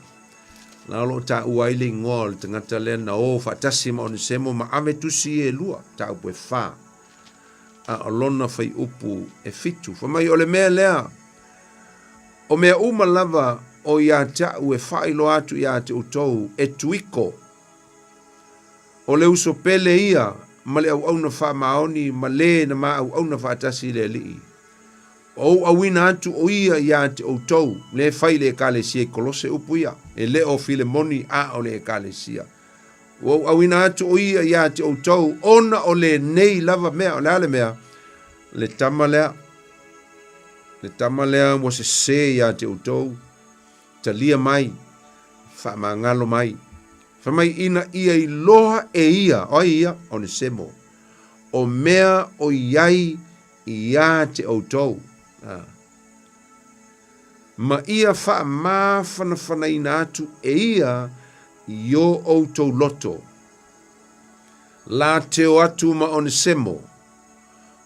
La o lo o taua ai le igoa o le tagata lea na o faatasi ma Onesemo ma ave tusi ia e lua, mataupu e fa. A o lona faiupu e fitu. Fai mai o le mea lea, o mea uma lava o ia te au e faailoa atu ia te outou e Tuiko, o le uso pele ia ma le auauna faamaoni ma le na ma auauna faatasi i le Alii. Ua ou auina atu o ia ia te outou, le fai i le Ekalesia i Kolose upu ia, e le o Filemoni a o le Ekalesia. Ua ou auina atu o ia ia te outou, ona o lenei lava mea, o le a le mea? Le tama lea, le tama lea ua sese ia te outou, talia mai, faamagalo mai. Fai mai ina ia iloa e ia, o ai ia? Onesemo. O mea o i ai iā te outou, ā, ma ia faamafanafanaina atu e ia i o outou loto. La teo atu ma Onesemo.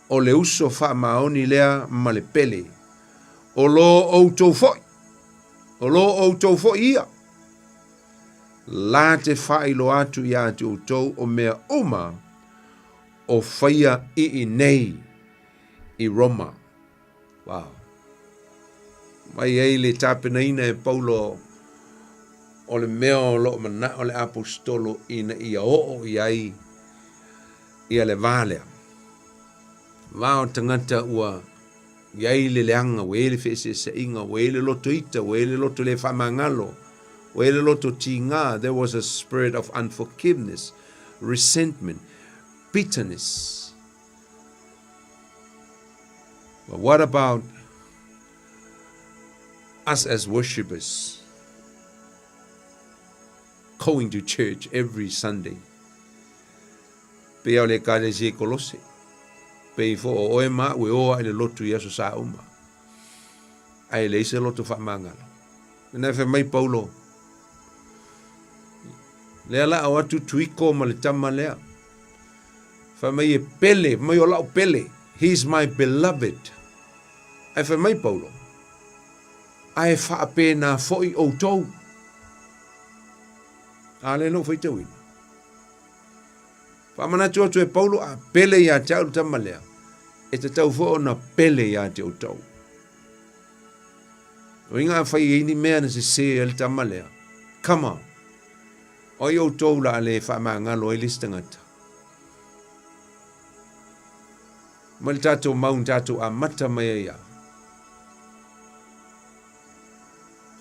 O le uso faamaoni lea ma le pele. O lo outou foi, o lo outou foi ia, la te faailoa atu iā te outou o mea uma o faia i inei i Roma. Wow. Mai ai le tapenaina e Paulo o le mea o lo o manao le aposetolo ina ia oo i ai ia le va lea. Va o tagata ua i ai le leaga, ua i ai le feeseeseaiga, ua i ai le loto ita, ua i ai le loto le faamagalo, ua i ai le loto tiga, there was a spirit of unforgiveness, resentment, bitterness. But what about us as worshippers going to church every Sunday? Pei o le ekalesia i Kolose, pei fo o oe ma au e o a i le lotu i aso sa uma, ae leai se loto faamagalo. Lena e fai mai Paulo, lea la o atu Tuiko ma le tama lea. Fai mai e pele, fai mai o lau pele, he is my beloved. Ae fai mai Paulo, ae faapena foi outou. A lea na ou faitauina. Faamanatu atu e Paulo, a pele ia te au le tama lea, e tatau foi ona pele ia te outou. O inga a fai ai ni mea na sese ai le tama lea. Come on. O ai outou la a le faamagalo ai le isi tagata? Mai le tatou mau na tatou amata mai ai a.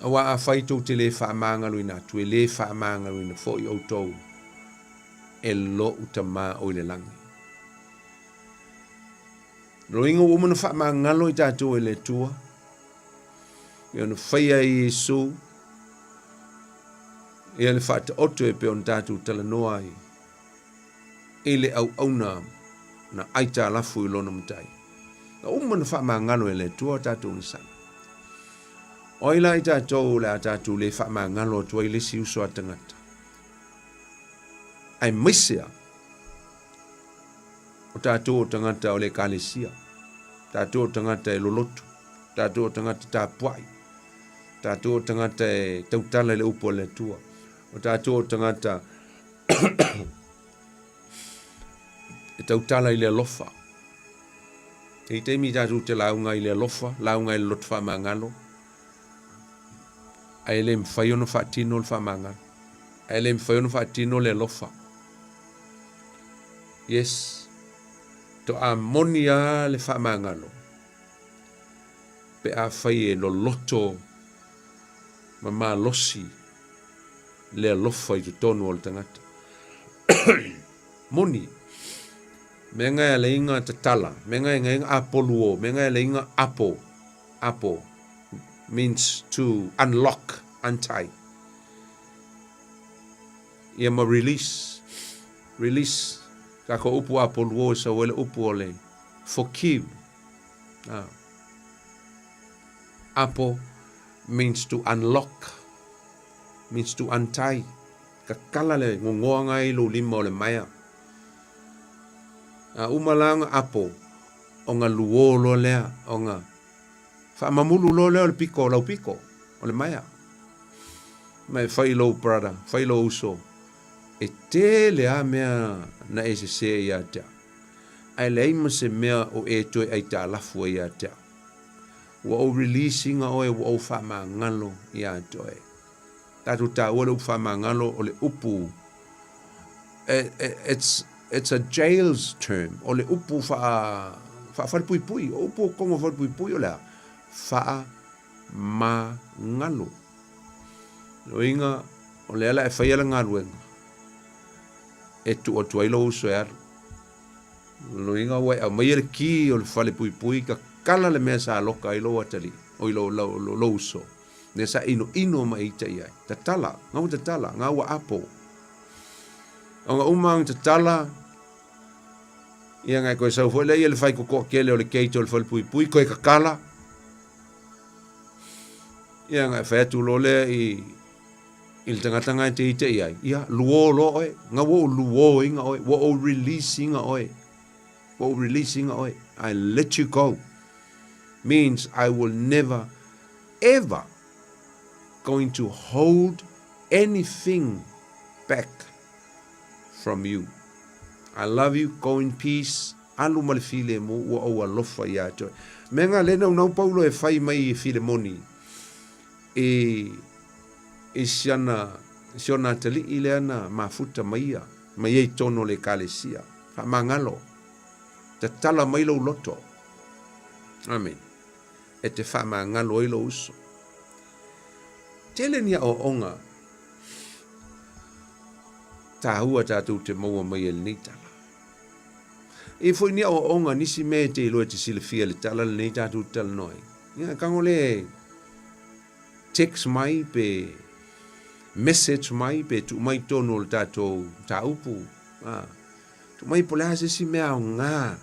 Aua afai tou te le faamagaloina atu, e le faamagaloina foi outou e lou Tama o i le lagi. Loiga ua uma ona faamagalo i tatou e le Atua, e ona faia e Iesu ia le faataoto e pei ona tatou talanoa ai i le auauna na aitalafu i lona matai. Na uma ona faamagalo e le Atua tatou gasana. O ai la i tatou o le a tatou le faamagalo atu ai le isi uso a tagata? Aemaise a o tatou o tagata o le ekalesia, tatou o tagata e lolotu, tatou o tagata tapuai, tatou o tagata e tautala i le upu a le Atua, o tatou o tagata e tautala i le alofa. E i taimi tatou te lauga i le alofa, lauga i le loto faamagalo, ae le mafai ona faatino le faamagalo, ae le mafai ona faatino le alofa. Yes, toa moni lava le faamagalo pe afai e loloto ma malosi le alofa i totonu o le tagata. Moni, mea nga e alaiga tatala, mea nga e ngaiga apoluo, mea nga e alaiga apo, apo means to unlock, untie. Ia ma release, release, kako upu apoluo e sau ai le upu o le forgive. Ah. Apo means to unlock, means to untie. Kakala le gogoa i lou lima o le maea. A uma la ona apo, ona luo loa lea, ona faamamulu loa lea o le piko o lau piko, o le maea. Ma e fai lou brother, fai lou uso, e tele lava mea na e sese ai ia te au. Ae leai ma se mea o e toe aitalafu ai ia te au. Ua ou release ina oe, ua ou faamagalo ia te oe. Tatou taua le upu faamagalo o le upu it's it's a jail's term o le upu faa faafalepuipui o upu o kongo falepuipui o le a faamagalo loiga o lea la e faia le galuega e tuu atu ai lou uso e alu loiga ua e aumaia le ki o le falepuipui kakala le mea sa loka ai lou atalii oi lou, lou, lou uso Mea sa inoino ma e ita i ai. Tatala, nga ua tatala, nga ua apo. O nga uma ang tatala, ia ngai koe sau foi lea ia le whai kokoa kele o le gate o le whalepuipui, koe kakala. Ia ngai whai atu lo lea i, i le tangata ngai te ita i ai. Ia, luo lo oe, nga ua o luo inga oe, ua o release inga oe. Ua ou release ina oe. I let you go. Means I will never ever going to hold anything back from you. I love you, go in peace, alu ma le filemu, ua ou alofa iā te oe. Mea nga le naunau Paulo e fai mai i Filemoni i i siana si ona atalii lea na mafuta mai ia, mai ai tonu o le Ekalesia. Faamagalo, tatala mai lou loto. Amen. E te faamagalo ai lou uso. Tele ni aoaoga taua tatou te maua mai e lenei tala. E foi ni aoaoga nisi mea e te iloa e te silafia le tala lenei tatou te talanoa ai. Ia, tago le text mai pe message mai pe tuu mai tonu o le tatou mataupu. A, tuu mai po o le a se isi mea aoga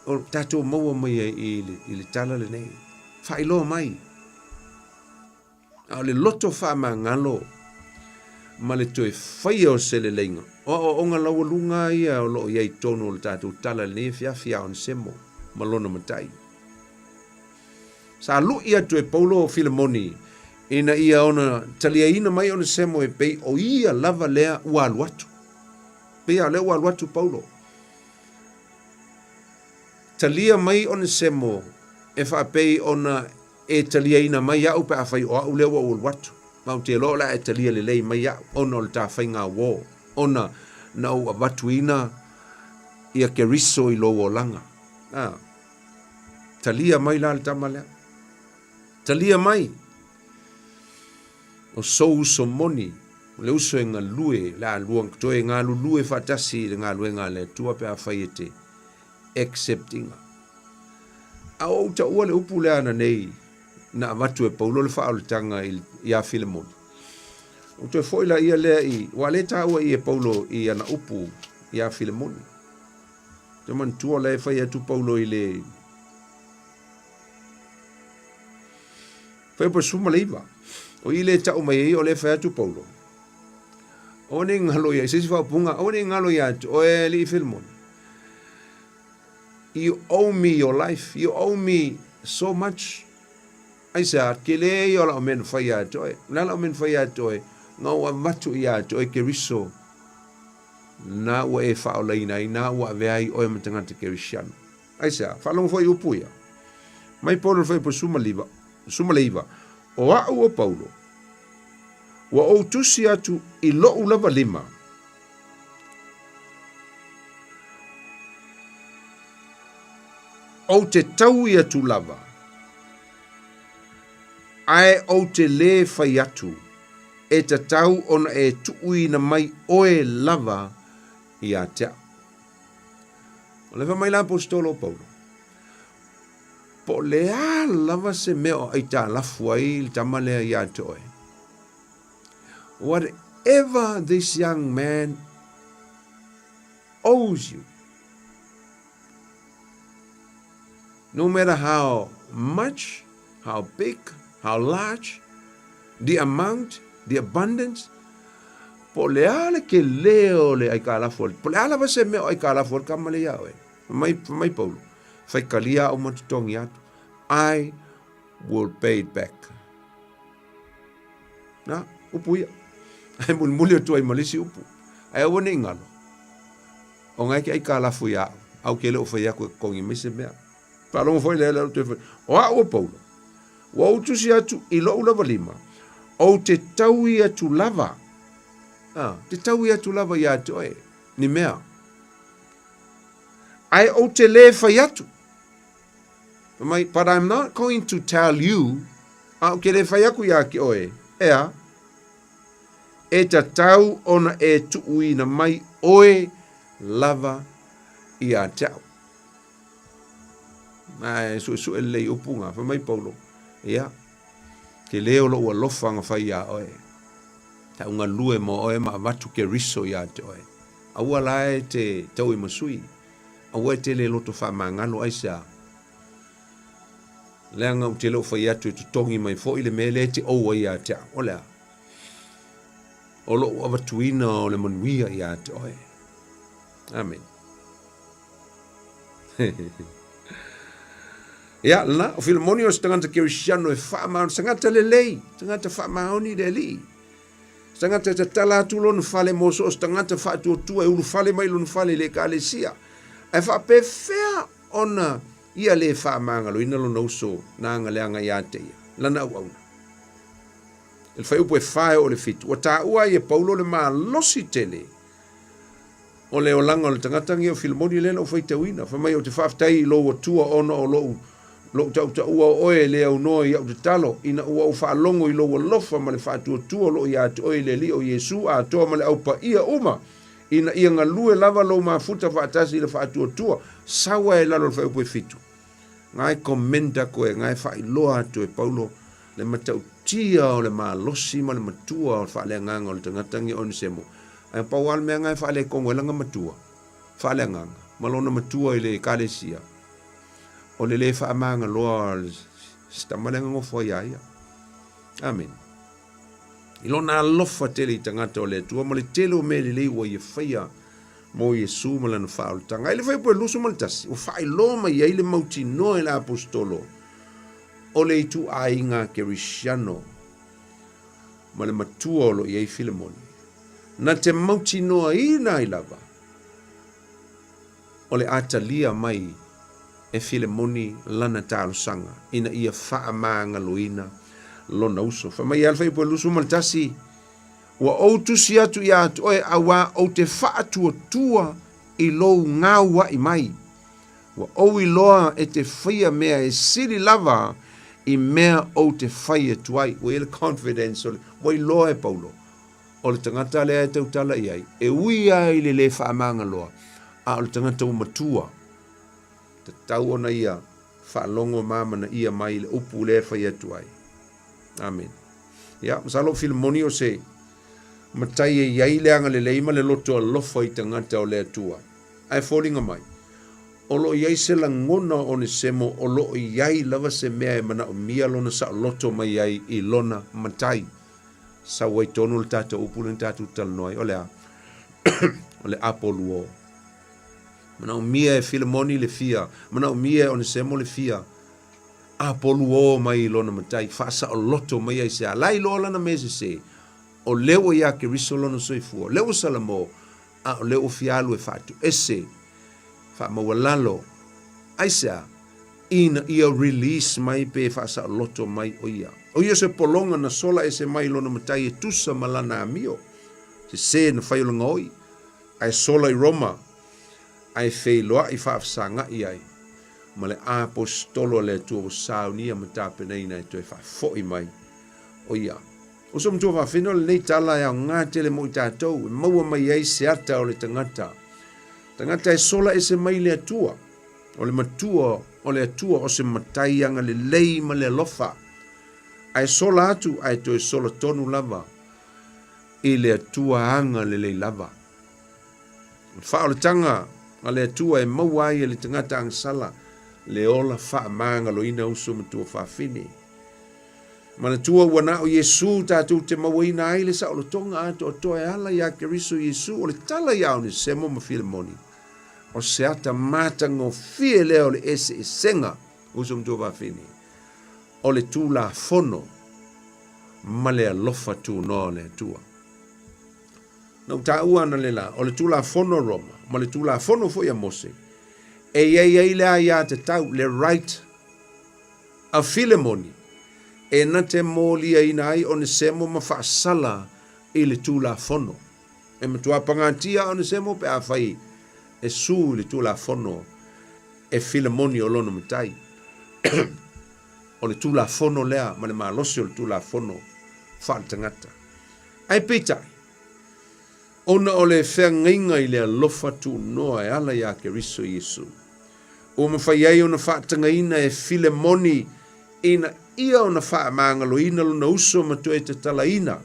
o tatou maua mai ai i le, i le tala lenei. Faailoa mai. A o le loto faamagalo ma le toe faia o se leleiga, o aoaoga laualuga ia o lo o i ai i totonu o le tatou tala i lenei afiafi a Onesemo ma lona matai. Sa lu'i atu e Paulo o Filemoni ina ia ona taliaina mai Onesemo e pei o ia lava lea ua alu atu. Pei lava o lea ua alu atu Paulo. Talia mai Onesemo e faapei ona E taliaina mai au pe afai o au lea ua ou alu atu, ma ou te iloa o le a e talia lelei mai au ona o le ta faiga uō, ona na ou avatuina ia Keriso i lou olaga. A, talia mai la le tama lea. Talia mai! O sou uso moni, o le uso e galue, le a lua toe galulue faatasi i le galuega a le Atua pe afai e te accept ina. A ou taua le upu lea ananei na avatu e Paulo le faaolataga iā Filemoni, ou toe foi laia lea i, ua le taua i e Paulo i ana upu iā Filemoni. Te manatua la e fai atu Paulo i le Fuaiupu 19. O i le tau mai ai o le fai atu Paulo. Aua ne i galo ia, i se isi faaupuga, aua ne i galo ia te oe alii Filemoni. You owe me your life, you owe me so much. Aisea, tele ia o lau mea na fai ia te oe. O le a lau mea na fai ia te oe? Na ou avatu ia te oe Keriso, na ua e faaolaina ai, na ua avea ai oe ma tagata Kerisiano. Aisea, faalogo foi i upu ia. Mai Paulo le fuaiupu 19, 19, O au o Paulo, ua ou tusi atu i lou lava lima, Ou te taui atu lava, ae ou te lē fai atu, e tatau ona e tuuina mai oe lava ia te au. O le fai mai la Aposetolo o Paulo, po o le a lava se mea o aitalafu ai le tama lea ia te oe, Whatever this young man owes you, no matter how much, how big, how large, the amount, the abundance, po o le a le kele o le aikalafu, po o le a lava se mea o aikalafu ai le kama lea iā oe. Fai mai, fai mai Paulo, faikalia au ma totogi atu. I will pay it back. Na, upu ia. Ae mulimuli atu ai ma le isi upu. Ae aua ne i galo. Ona e ke aikalafu iā au, a ou ke le o fai atu e totogi mai se mea. Faalogo foi lea, lea ou toe fai, o au o Paulo, ua ou tusi atu i lou lava lima, ou te taui atu lava, a, te taui atu lava iā te oe, ni mea. Ae ou te lē fai atu. Fai mai, but I'm not going to tell you, a ou te lē fai atu iā te oe, ea, e tatau ona e tuuina mai oe lava iā te au. Ae suesue lelei upu ngā, fai mai Paulo, ia, ke lē o lou alofa na fai iā oe, sa ou galue mo oe ma avatu Keriso iā te oe. Aua la e te tau i masui, aua e te le loto faamagalo, aisea? Leaga ou te le o fai atu e totogi mai foi le mea lea e te ou ai iā te au. O le a? O lou avatuina o le manuia iā te oe. Amen. Ia, lena, o Filemoni o se tagata kerisiano e faamaoni, se tagata lelei, tagata faamaoni i le Alii. Se tagata e tatala atu lona fale mo so o se tagata faatuatua e ulufale mai i lona fale i le ekalesia. Ae faapefea ona ia le faamagaloina lona uso na agaleaga ia te ia, lana auauna? I le fuaiupu e 4 e oo i le 7, ua taua ai e Paulo le malosi tele o le olaga o le tagata lenei o Filemoni lea na ou faitauina. Fai mai, Ou te faafetai i lou Atua ona o lou lou tautaua o oe e le aunoa i au tatalo, ina ua ou faalogo i lou alofa ma le faatuatua o loo ia te oe i le Alii o Iesu atoa ma le au paia uma, ina ia galue lava lou mafuta faatasi i le faatuatua. Sau ae i lalo o le fuaiupu e 7. Nga e commend aku e, nga e faailoa atu e Paulo le matautia o le malosi ma le matua o le faaleagaga o le tagata ngi Onesemo. Ae pau lava le mea nga e faalekogo ai lana matua faaleagaga ma lona matua i le ekalesia, o le le faamagaloa o le si tama lea na nofo ai ia ia. Amene. I lona alofa tele i tagata o le Atua ma le tele o mea lelei ua ia faia mo Iesu ma lana faaolataga. Ai le fuaiupu e 21, ua faailoa mai ai le mautinoa e le aposetolo o le ituaiga kerisiano ma le matua o lo o i ai Filemoni, na te mautinoaina ai lava o le a talia mai e Filemoni lana talosaga ina ia faamagaloina lona uso. Fai mai ia le fuaiupu e 21, Ua ou tusi atu ia te oe auā ou te faatuatua i lou gauaʻi mai. Ua ou iloa e te faia mea e sili lava i mea ou te fai atu ai. Ua i ai le confidence o le, ua iloa e Paulo, o le tagata lea e tautala i ai, e ui lava i le lē faamagaloa, a o le tagata ua matua. Tatau ona ia faalogo ma amanaia mai i le upu lea e fai atu ai. Amene. Ia, masalo o Filemoni o se matai e i ai le agalelei ma le loto alofa i tagata o le Atua. Ae foliga mai, o lo o i ai se lagona o Onesemo o lo o i ai lava se mea e manaomia lona saoloto mai ai i lona matai. Sau ai tonu le tatou upu lea na tatou talanoa ai, o le a? O le apoluo. Manaomia e Filemoni le fia, manaomia e Onesemo le fia apoluo mai i lona matai, faasaoloto mai ai se a la iloa lana mea sese, o lea ua iā Keriso lona soifua, o lea ua salamo, a o lea ua fia alu e faatuese, faamaualalo, aisea? Ina ia release mai pe faasaoloto mai o ia. O ia se pologa na sola ese mai i lona matai e tusa ma lana amio, sese na fai o le gaoi, ae sola i Roma, ae feiloai faafesagaʻi ai ma le aposetolo a le Atua ua saunia ma tapenaina e toe faafoi mai o ia. Uso matua faafina o lenei tala e aoga tele mo i tatou e maua mai ai se ata o le tagata. Tagata e sola ese mai le Atua, o le matua o le Atua o se matai agalelei ma le alofa. Ae sola atu ae toe sola tonu lava i le Atua agalelei lava. O le faaolataga a le Atua e maua ai e le tagata agasala le ola faamagaloina uso matua faafine. Manatua ua na o Iesu tatou te mauaina ai le saolotoga atoatoa e ala iā Keriso Iesu. O le tala iā Onesemo ma Filemoni, o se ata matagofie lea o le eseesega, uso matua faafine, o le Tulafono ma le alofa tunoa o le Atua. Na ou taua ana le la, o le Tulafono a Roma ma le Tulafono foi a Mose, e i ai ai le aiatatau, le right a Filemoni, e na te moliaina ai Onesemo ma faasala i le Tulafono. E matua pagatia a Onesemo pe afai e su i le Tulafono e Filemoni o lona matai. O le Tulafono lea ma le malosi o le Tulafono faaletagata. Ae peitai, ona o le feagaiga i le alofa tuunoa e ala iā Keriso Iesu, ua mafai ai ona faatagaina e Filemoni ina ia ona faamagaloina lona uso ma toe tatalaina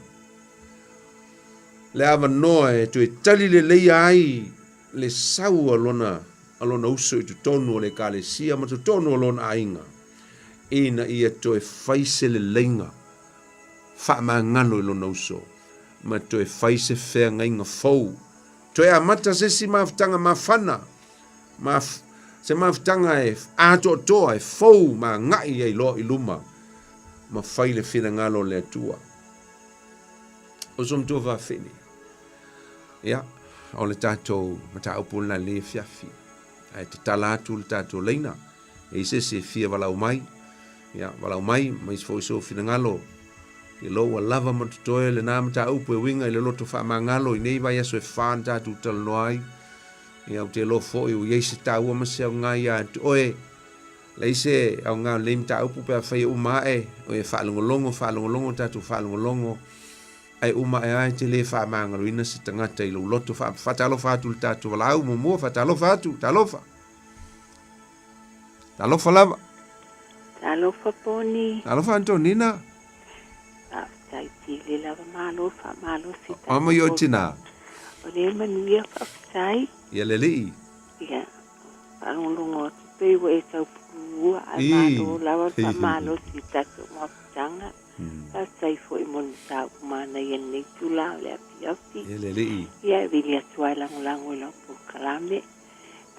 le avanoa e toe tali leleia ai le sau a lona, a lona uso i totonu o le Ekalesia ma totonu o lona aiga, ina ia toe fai se leleiga faamagalo i lona uso ma toe fai se feagaiga fou. Toe amata se isi mafutaga mafana, ma Se mafutaga e atoatoa, e fou ma agai ai loa i luma ma fai le finagalo o le Atua. O so matua faafine. Ia, o le tatou mataupu lena i lenei afiafi. Ae tatala atu le tatou laina, e i se isi e fia valaau mai, ia, valaau mai, ma isi foi sou finagalo, i lo ua lava ma totoe lena mataupu e uiga i le loto faamagalo i nei vaiaso e fa na tatou talanoa ai. Ia, ou te iloa foi ua i ai se taua ma se aoga ia te oe. Leai se aoga o lenei mataupu pe afai e uma ae, o e faalogologo, faalogologo, tatou faalogologo, ae uma ae lava e te le faamagaloina se tagata i lou loto. Faatalofa atu i le tatou valaau muamua, faatalofa atu, talofa. Talofa lava. Talofa Poni. Talofa Antonina. Faafetai tele lava malo faamalosi tatou. Ama i o tina. O lea manuia faafetai. Ia le alii. Ia faalogologo atu pei ua e tau pulua ae malo lava le faamalosi i tatou mafutaga. Faafetai foi mo le mataupu manaia i lenei itula o le afiafi. Ia le alii. Ia e vili atu ai lagolago i lau polokalame.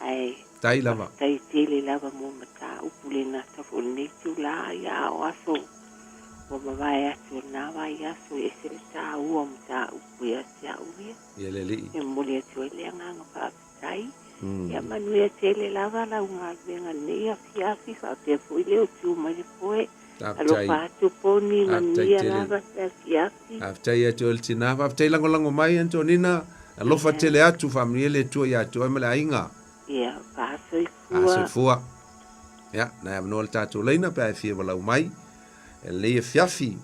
Ae Faafetai lava. Faafetai tele lava mo mataupu le gata foi i lenei itula, ia a o aso ua mavae atu o lena vaiaso e ese le taua o mataupu ia te au ia. Ia le Alii. E momoli atu ai le agaga faafetai. Ia manuia tele lava lau galuega i lenei afiafi faapea foi le o tu mai le foe. Alofa atu Poni, manuia lava se afiafi. Faafetai ia te oe le tina. Faafetai lagolago mai Antonina. Alofa tele atu, faamanuia le Atua ia te oe ma le aiga. Ia, faasoifua. Soifua. Ia, nai avanoa le tatou laina pe a e fia valaau mai. E lenei afiafi,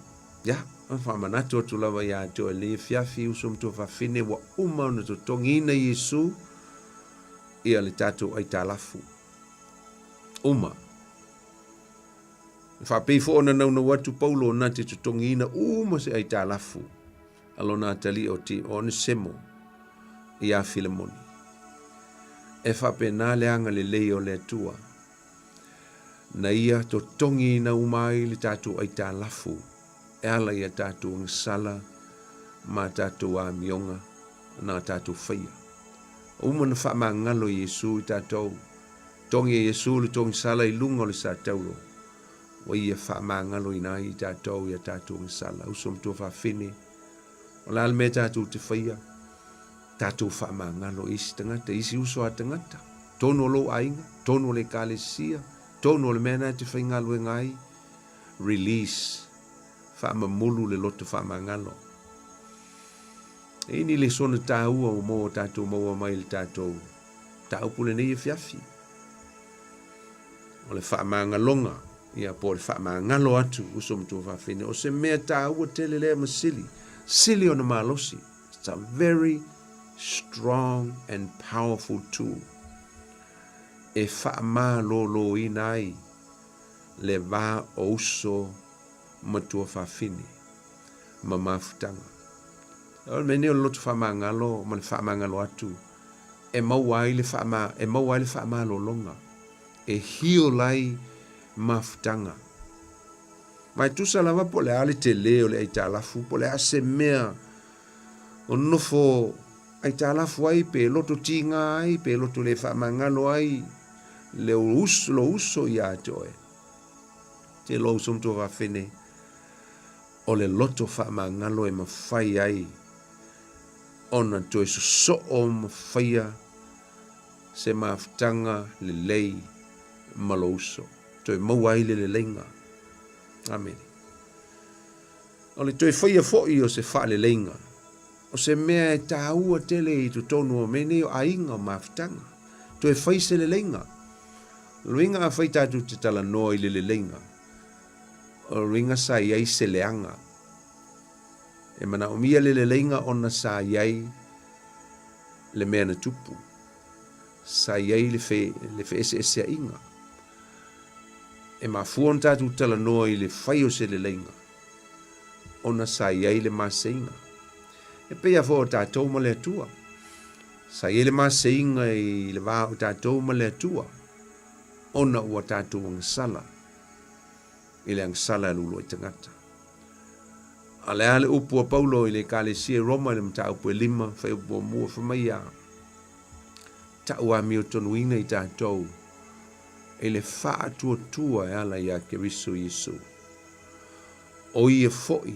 ia, e faamanatu atu lava ia te oe lenei afiafi, uso ma tuafafine, ua uma ona totogiina Iesu ia le tatou aitalafu. Uma. E faapei foi ona naunau atu Paulo na te totogiina uma se aitalafu a lona atalii o Onesemo iā Filemoni. E faapena le agalelei o le Atua na ia totogiina uma ai le tatou aitalafu e ala i a tatou agasala ma a tatou amioga na tatou faia. Uma na faamagalo Iesu i tatou. Togi e Iesu le togisala i luga o le sataulo, ua ia faamagaloina ai i tatou i a tatou agasala. Uso ma tuafafine, o le a le mea tatou te faia? Tatou faamagalo i isi tagata, i isi uso a tagata, tonu o lou aiga, tonu o le ekalesia, tonu o le mea na e te faigaluega ai. Release, faamamulu le loto faamagalo. E i ni lesona taua ua maua tatou maua mai i le tatou mataupu lenei afiafi. O le faamagaloga, ia po o le faamagalo atu uso ma tuafafine, o se mea taua tele lea ma sili, sili ona malosi. It's a very strong and powerful tool e faamaloloina ai le va o uso ma tuafafine ma mafutaga. O le mea nei o le loto faamagalo ma le faamagalo atu e maua ai le faama, e maua ai le faamalologa, e heal ai mafutaga. Ma e tusa lava po o le a le tele o le aitalafu, po o le a se mea o nofo aitalafu ai, pe loto tiga ai, pe loto le faamagalo ai le uso, lo uso ia te oe. Te loa uso ma tuafafine, o le loto faamagalo e mafai ai ona toe sosoo ma faia se mafutaga lelei ma lou uso, toe maua ai le leleiga. Amene. O le toe faia foi o se faaleleiga, o se mea e taua tele i totonu o mea nei o aiga o mafutaga. Toe fai se leleiga. O le uiga afai tatou te talanoa i le leleiga, o le uiga sa i ai se leaga. E manaomia le leleiga ona sa i ai le mea na tupu. Sa i ai le, fe, le feeseeseaiga. E mafua ona tatou talanoa i le fai o se leleiga ona sa i ai le maseiga. E pei lava foi o tatou ma le Atua. Sa i ai le maseiga i le va o tatou ma le Atua ona ua tatou agasala i le agasala e lulu ai tagata. A le a le upu a Paulo i le Ekalesia i Roma i le mataupu e lima, fuaiupu muamua, fai mai ia, Ta'u amiotonuina i tatou. i le faatuatua e ala iā Keriso Iesu, o ia foi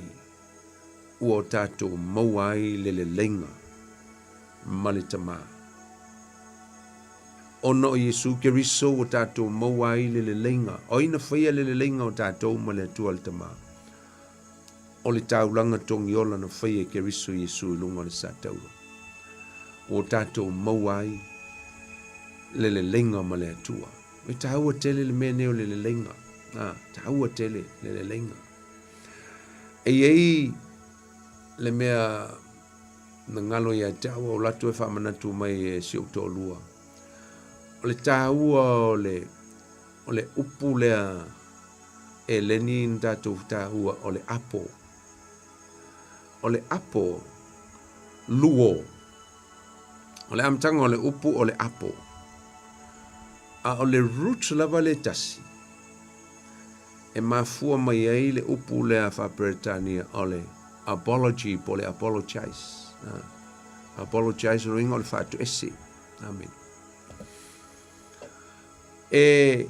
ua o tatou maua ai le leleiga ma le Tama. Ona o Iesu Keriso ua tatou maua ai le leleiga, o ai na faia le leleiga o tatou ma le Atua le Tama? O le taulaga togiola na faia e Keriso Iesu i luga o le satauro. Ua tatou maua ai le leleiga ma le Atua. E taua tele le mea nei o le leleiga. A, taua tele le leleiga. E i ai le mea na galo ia te au, o latou e faamanatu mai e si ou toalua. O le taua o le, o le upu lea Eleni na tatou taua o le apo. O le apo luo. O le amataga o le upu o le apo. A o le root lava le tasi e mafua mai ai le upu lea faa-Peretania o le apology po o le apologize. Apologize o le uiga o le faatoese. Amen. E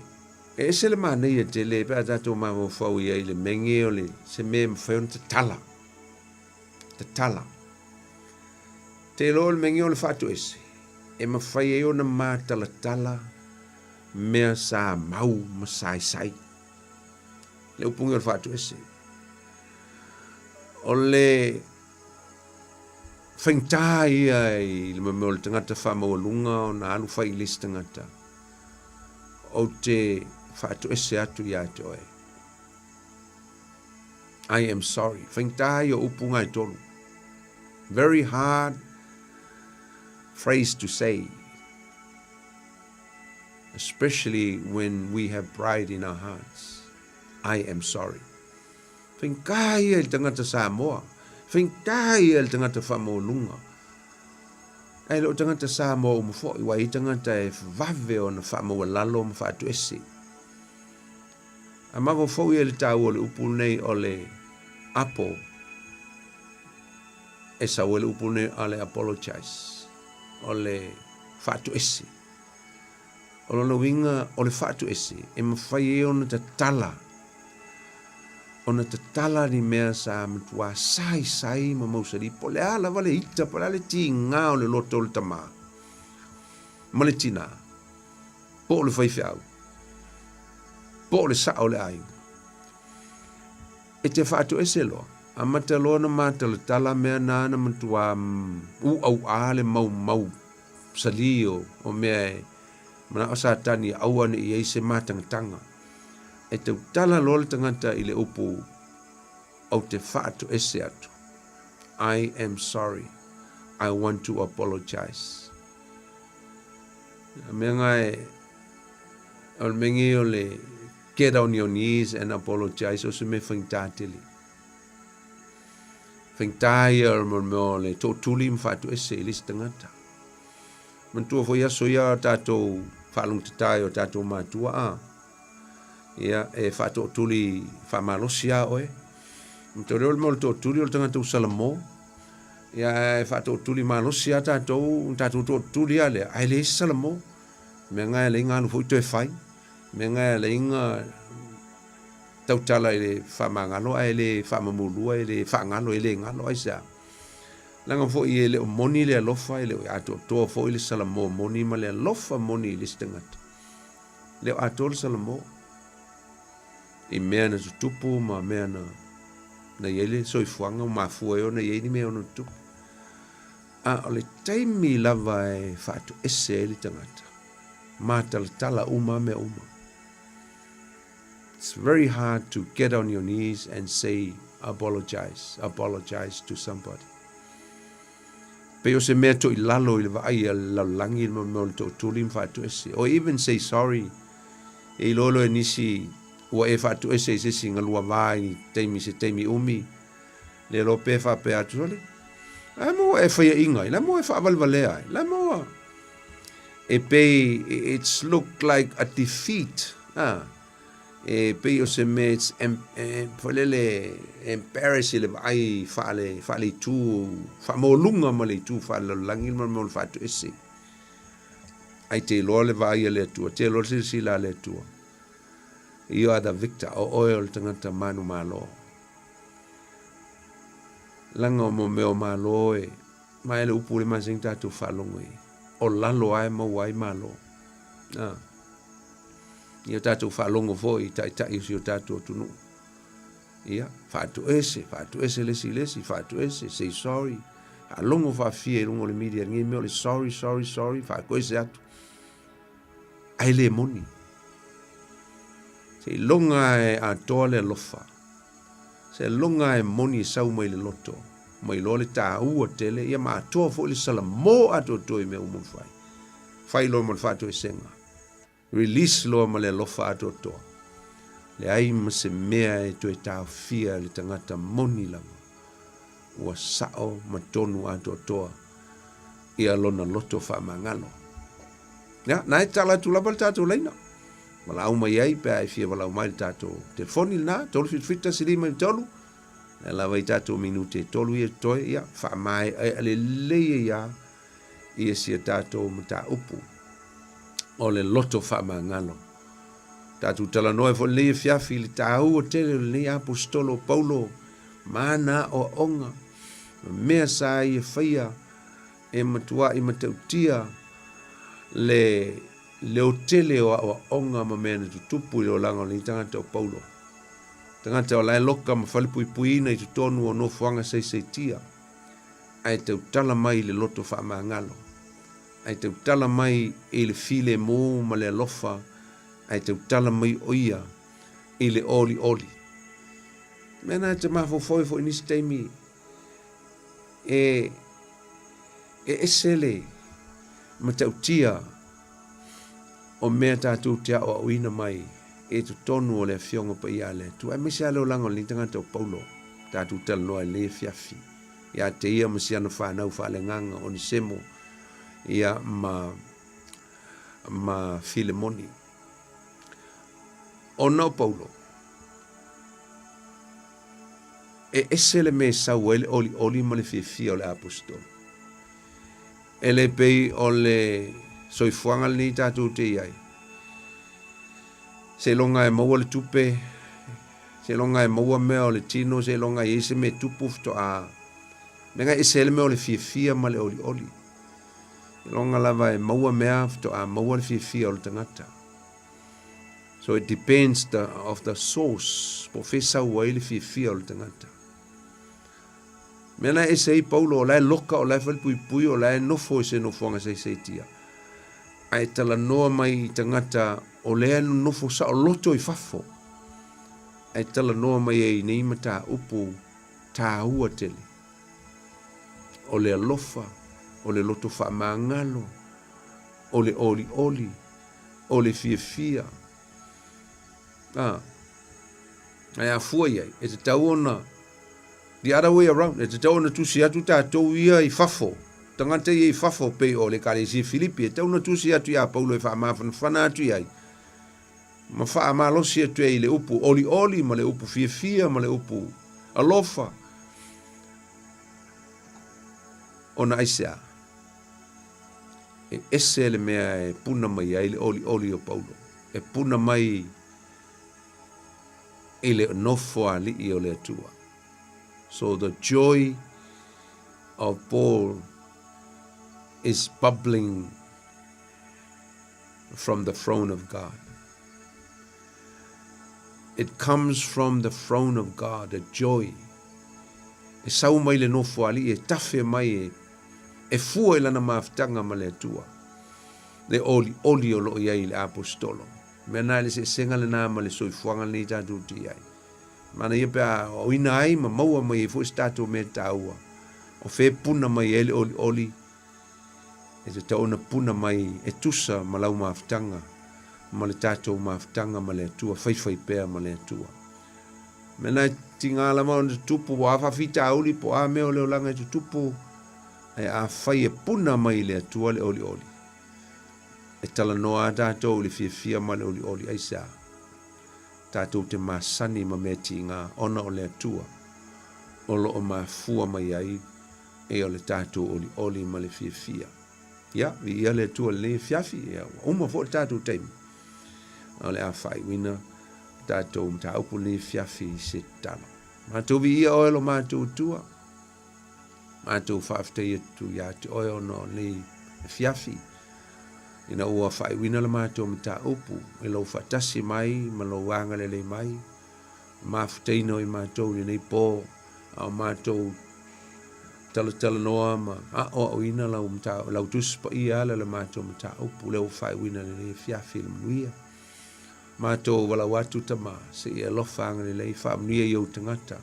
E ese le manaia tele pe a tatou mafaufau i ai i le mege o le se mea e mafai ona tatala. Tatala. Te iloa o le mege o le faatoese, e mafai ai ona matalatala mea sa mau ma saisai. Le upu o le faatoese. O le faigata ia i le mea o le tagata faamaualuga ona alu fai i le isi tagata. Ou te faatoese atu ia te oe. I am sorry. Faigata ia upu ngai tolu. Very hard phrase to say. Especially when we have pride in our hearts. I am sorry. Faigata ia i le tagata Samoa. Faigata ia i le tagata faamaualuga. Ae le o tagata Samoa uma foi, ua i ai tagata e vave ona faamaualalo ma faatoese. A mafaufau ia i le taua o le upu lenei o le apo, e sau ai le upu lenei o le apologize, o le faatoese. O lona uiga o le faatoese e mafai ai ona tatala, ona tatala ni mea sa matua saisai ma mausali, po o le a lava le ita, po o le a le tiga o le loto o le tama ma le tina, po o le faifeau, po o le sao o le aiga. E te faatoese loa, amata loa ona matalatala mea na na matua uauā le maumau sali o, o mea e manao Satani aua ne i ai se matagataga. E tautala loa le tagata i le upu ou te faatoese atu. I am sorry. I want to apologize. Mea nga e, o le mea o le get on your knees and apologize o se mea faigata tele. Faigata ia o le mea o le tootuli ma faatoese i le isi tagata. Manatua foi aso ia o tatou faalogotata i o tatou matua a. Ia, e faatootuli faamalosi lava oe. Manatua lea o le mea o le tootuli o le tagata ua salamo. Ia, e faatootuli malosi lava tatou, tatou tootuli lava lea, ae leai se salamo. Mea nga e leai alu foi toe fai. Mea nga e leai tautala i le faamagalo ae le faamamulua, e le faagalo, e le galo, aisea? Leaga foi e le o moni le alofa, e le o atoatoa foi le salamo moni ma le alofa moni i le isi tagata. E le o atoa le salamo i mea na tutupu ma mea na, na i ai le soifuaga ua mafua ai ona i ai ni mea ono tutupu. A o le taimi lava e faatoese ai le tagata, matalatala uma mea uma. It's very hard to get on your knees and say apologize, apologize to somebody. Pei o se mea toilalo i le vaai a le lalolagi le mea o le tootuli ma faatoese. Or even say sorry. E iloa loa e nisi ua e faatoese i se isi galua va i taimi se taimi umi. Le loa pe faapea atu sole. La mo ua e faiaʻiga ai, la mo ua e faavalevalea ai, la mo ua e pei it's look like a defeat ah e pei o se mea it's em, e, foi lele embarrass i le vaai faale faale itu faamaualuga ma le itu faalelalolagi ma le mea o le faatoese. Ae te iloa le vaai a le Atua, te iloa le silasila a le Atua. You are the victor, o oe o le tagata manumalo. Leaga o mo mea o malo e, ma e le upu le masani tatou faalogo i ai, o lalo lava e maua ai malo. A. Ia tatou faalogo foi i taitai o si o tatou atunuu. Ia, faatoese, faatoese le isi i le isi, faatoese, say sorry. Faalogo faafia i luga o le media lenei mea o le sorry, sorry, sorry, faatoese atu. Ae le moni. Seiloga e atoa le alofa. Seiloga e moni e sau mai le loto. Ma iloa le taua tele, ia ma atoa foi le salamo atoatoa i mea uma fai. Fai loa ma le faatoesega. Release loa ma le alofa atoatoa. Leai ma se mea e toe taofia e le tagata moni lava. Ua sao ma tonu atoatoa ia lona loto faamagalo. Ia, na e tala atu lava le tatou laina. Valaau mai ai pe a e fia valaau mai le tatou telefoni lena, 377 153. Lea lava i tatou minute e tolu ia totoe, ia, faamaeaea lelei ai lava ia si a tatou mataupu o le loto faamagalo. Tatou talanoa ai foi lenei afiafi i le taua tele o lenei aposetolo o Paulo ma ana aoaoga, ma mea sa ia faia e matuai matautia le leotele o aoaoga ma mea na tutupu i le olaga o lenei tagata o Paulo. Tagata o la e loka ma falepuipuiina i totonu o nofoaga saisaitia, ae tautala mai i le loto faamagalo, ae tautala mai i le filemu ma le alofa, ae tautala mai o ia i le olioli. Mea na e te mafaufau ai foi i nisi taimi e e ese le matautia o mea tatou te aoaoina mai i totonu o le Afioga Paia a le Atua, aemaise lava le olaga o lenei tagata o Paulo, tatou talanoa i lenei afiafi, ia te ia ma si ana fanau faaleagaga, Onesemo, ia ma, ma Filemoni. Ona o Paulo, e ese le mea e sau ai le olioli ma le fiafia o le aposetolo. E le pei o le soifuaga lenei tatou te i ai. Seiloga e maua le tupe, seiloga e maua mea o le tino, seiloga e i ai se mea e tupu faatoa. Mea e ese ai le mea o le fiafia ma le olioli. Seiloga lava e maua mea faatoa maua le fiafia o le tagata. So it depends the, of the source, po o fea e sau ai le fiafia o le tagata. Mea na ese ai Paulo, o la e loka, o la e falepuipui, o la e nofo i se nofoaga saisaitia. Ae talanoa mai i tagata o lea e nonofo saoloto i fafo. Ae talanoa mai ai i nei mataupu taua tele. O le alofa, o le loto faamagalo, o le olioli, o le fiafia. Ah. Ae a fua i ai, e tatau ona the other way around, e tatau ona tusi atu tatou ia i fafo, tagata ia i fafo pei o le Ekalesia Filipi, e tatau ona tusi atu iā Paulo e faamafanafana atu i ai, ma faamalosi atu ai i le upu olioli ma le upu fiafia ma le upu alofa. Ona aisea? E ese le mea e puna mai ai le olioli o Paulo, e puna mai i le nofoalii o le Atua. So the joy of Paul is bubbling from the throne of God. It comes from the throne of God, a joy. E sau mai le nofoalii, e tafe mai e, e fua i lana mafutaga ma le Atua. Le olioli o loo i ai i le aposetolo. Mea na le eseesega lena ma le soifuaga lenei tatou te i ai. Manaia pe a aoina ai ma maua mai ai foi se tatou mea taua, o fea e puna mai ai le olioli, e tatau ona puna mai e tusa ma lau mafutaga ma le tatou mafutaga ma le Atua, faifai pea ma le Atua. Mea na e tiga lava ona tutupu, po o a faafitauli, po o a mea o le olaga e tutupu, ae afai e puna mai i le Atua le olioli, E talanoa a tatou i le fiafia ma le olioli, aisea? Tatou te masani ma mea tiga ona o le Atua o lo o mafua mai ai e o le tatou olioli ma le fiafia. Ia, viia le Atua i lenei afiafi, ia, ua uma foi le tatou taimi. O le a faaiuina le tatou mataupu i lenei afiafi i se tatalo. Matou viia oe lo matou Atua, matou faafetai atu ia te oe ona o lenei afiafi, ina ua faaiuina le matou mataupu i lou faatasi mai ma lou agalelei mai, mafutaina o i matou i lenei po, a o matou talatalanoa ma aoaoina lau, lau Tusi Paia ala le matou mataupu lea ua faaiuina lenei afiafi i le manuia. Matou valaau atu Tama, se i alofa agalelei faamanuia i ou tagata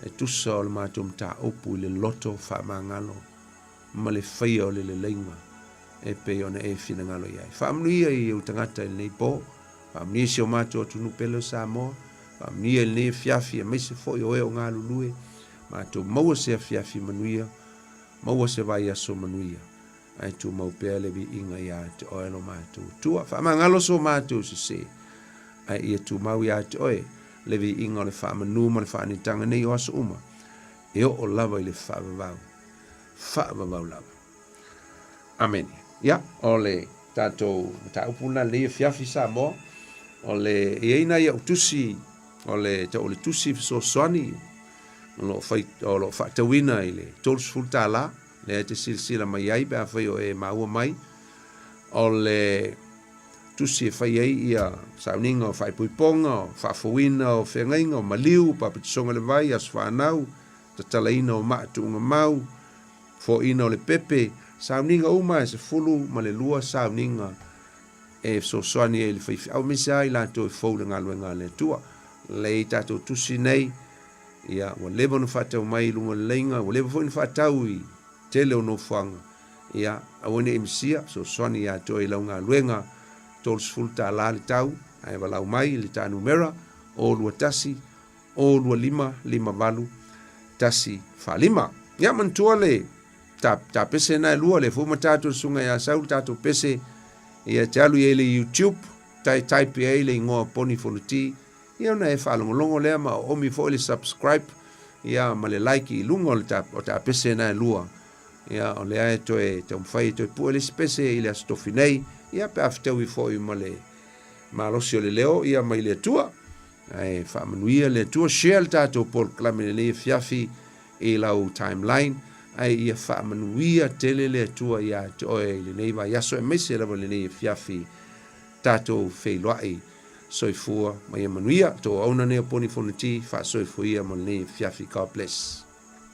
e tusa o le matou mataupu i le loto faamagalo ma le faia o le leleiga e pei ona e finagalo i ai. Faamanuia i ou tagata i lenei po, faamanuia si o matou atunuu pele o Samoa, faamanuia i lenei afiafi aemaise foi o e o galulue, matou maua se afiafi manuia, maua se vaiaso manuia, ae tumau pea le viiga ia te oe lo matou Atua. Faamagalo so matou sese, ae ia tumau ia te oe le viiga o le faamanu ma le faanitaga nei o aso uma, e oo lava i le faavavau, faavavau lava. Amene. Ia, o le tatou mataupu lena lenei afiafi Samoa, o le, e i ai nai au tusi, o le, tau o le tusi fesoasoani, o lo o fai, o lo o faatauina i le $30, lea e te silasila mai ai pe afai o e maua mai, o le tusi e fai ai ia sauniga o faaipoipoga, o faafouina o feagaiga, o maliu, papatisoga i le vai, aso fanau, tatalaina o maa tuugamau, foaina o le pepe, sauniga uma e 12 sauniga e fesoasoani ai i le faifeau aemaise lava i latou e fou i le galuega a le Atua. Lea i tatou tusi nei, ia, ua leva ona faatau mai i luga o le laina, ua leva foi ona faatau i tele o nofoaga. Ia, aua ne i misia, fesoasoani ia te oe i lau galuega, $30 le tau, ae valaau mai i le ta numera, 021 025 58 145. Ia, manatua le ta, ta pese na e lua, le foi ma tatou le susuga ia Sau le tatou pese, ia te alu i ai le YouTube, tai type i ai le igoa Poni Fonoti, ia ona e faalogologo lea ma oomi foi le subscribe, ia ma le like i luga o le ta, o ta pese na e lua. Ia, o lea e toe taumafai e toe pue le isi pese i le Aso Tofi nei, ia pe a fetaui foi ma le malosi o le leo, ia mai le Atua. Ae faamanuia le Atua, share le tatou polokalame i lenei afiafi i lau timeline, ae ia faamanuia tele le Atua ia te oe i lenei vaiaso aemaise lava lenei afiafi tatou feiloai. Soifua ma ia manuia. Tou auauna nei o Poni Fonoti, faasoifua ia mo lenei afiafi. God bless.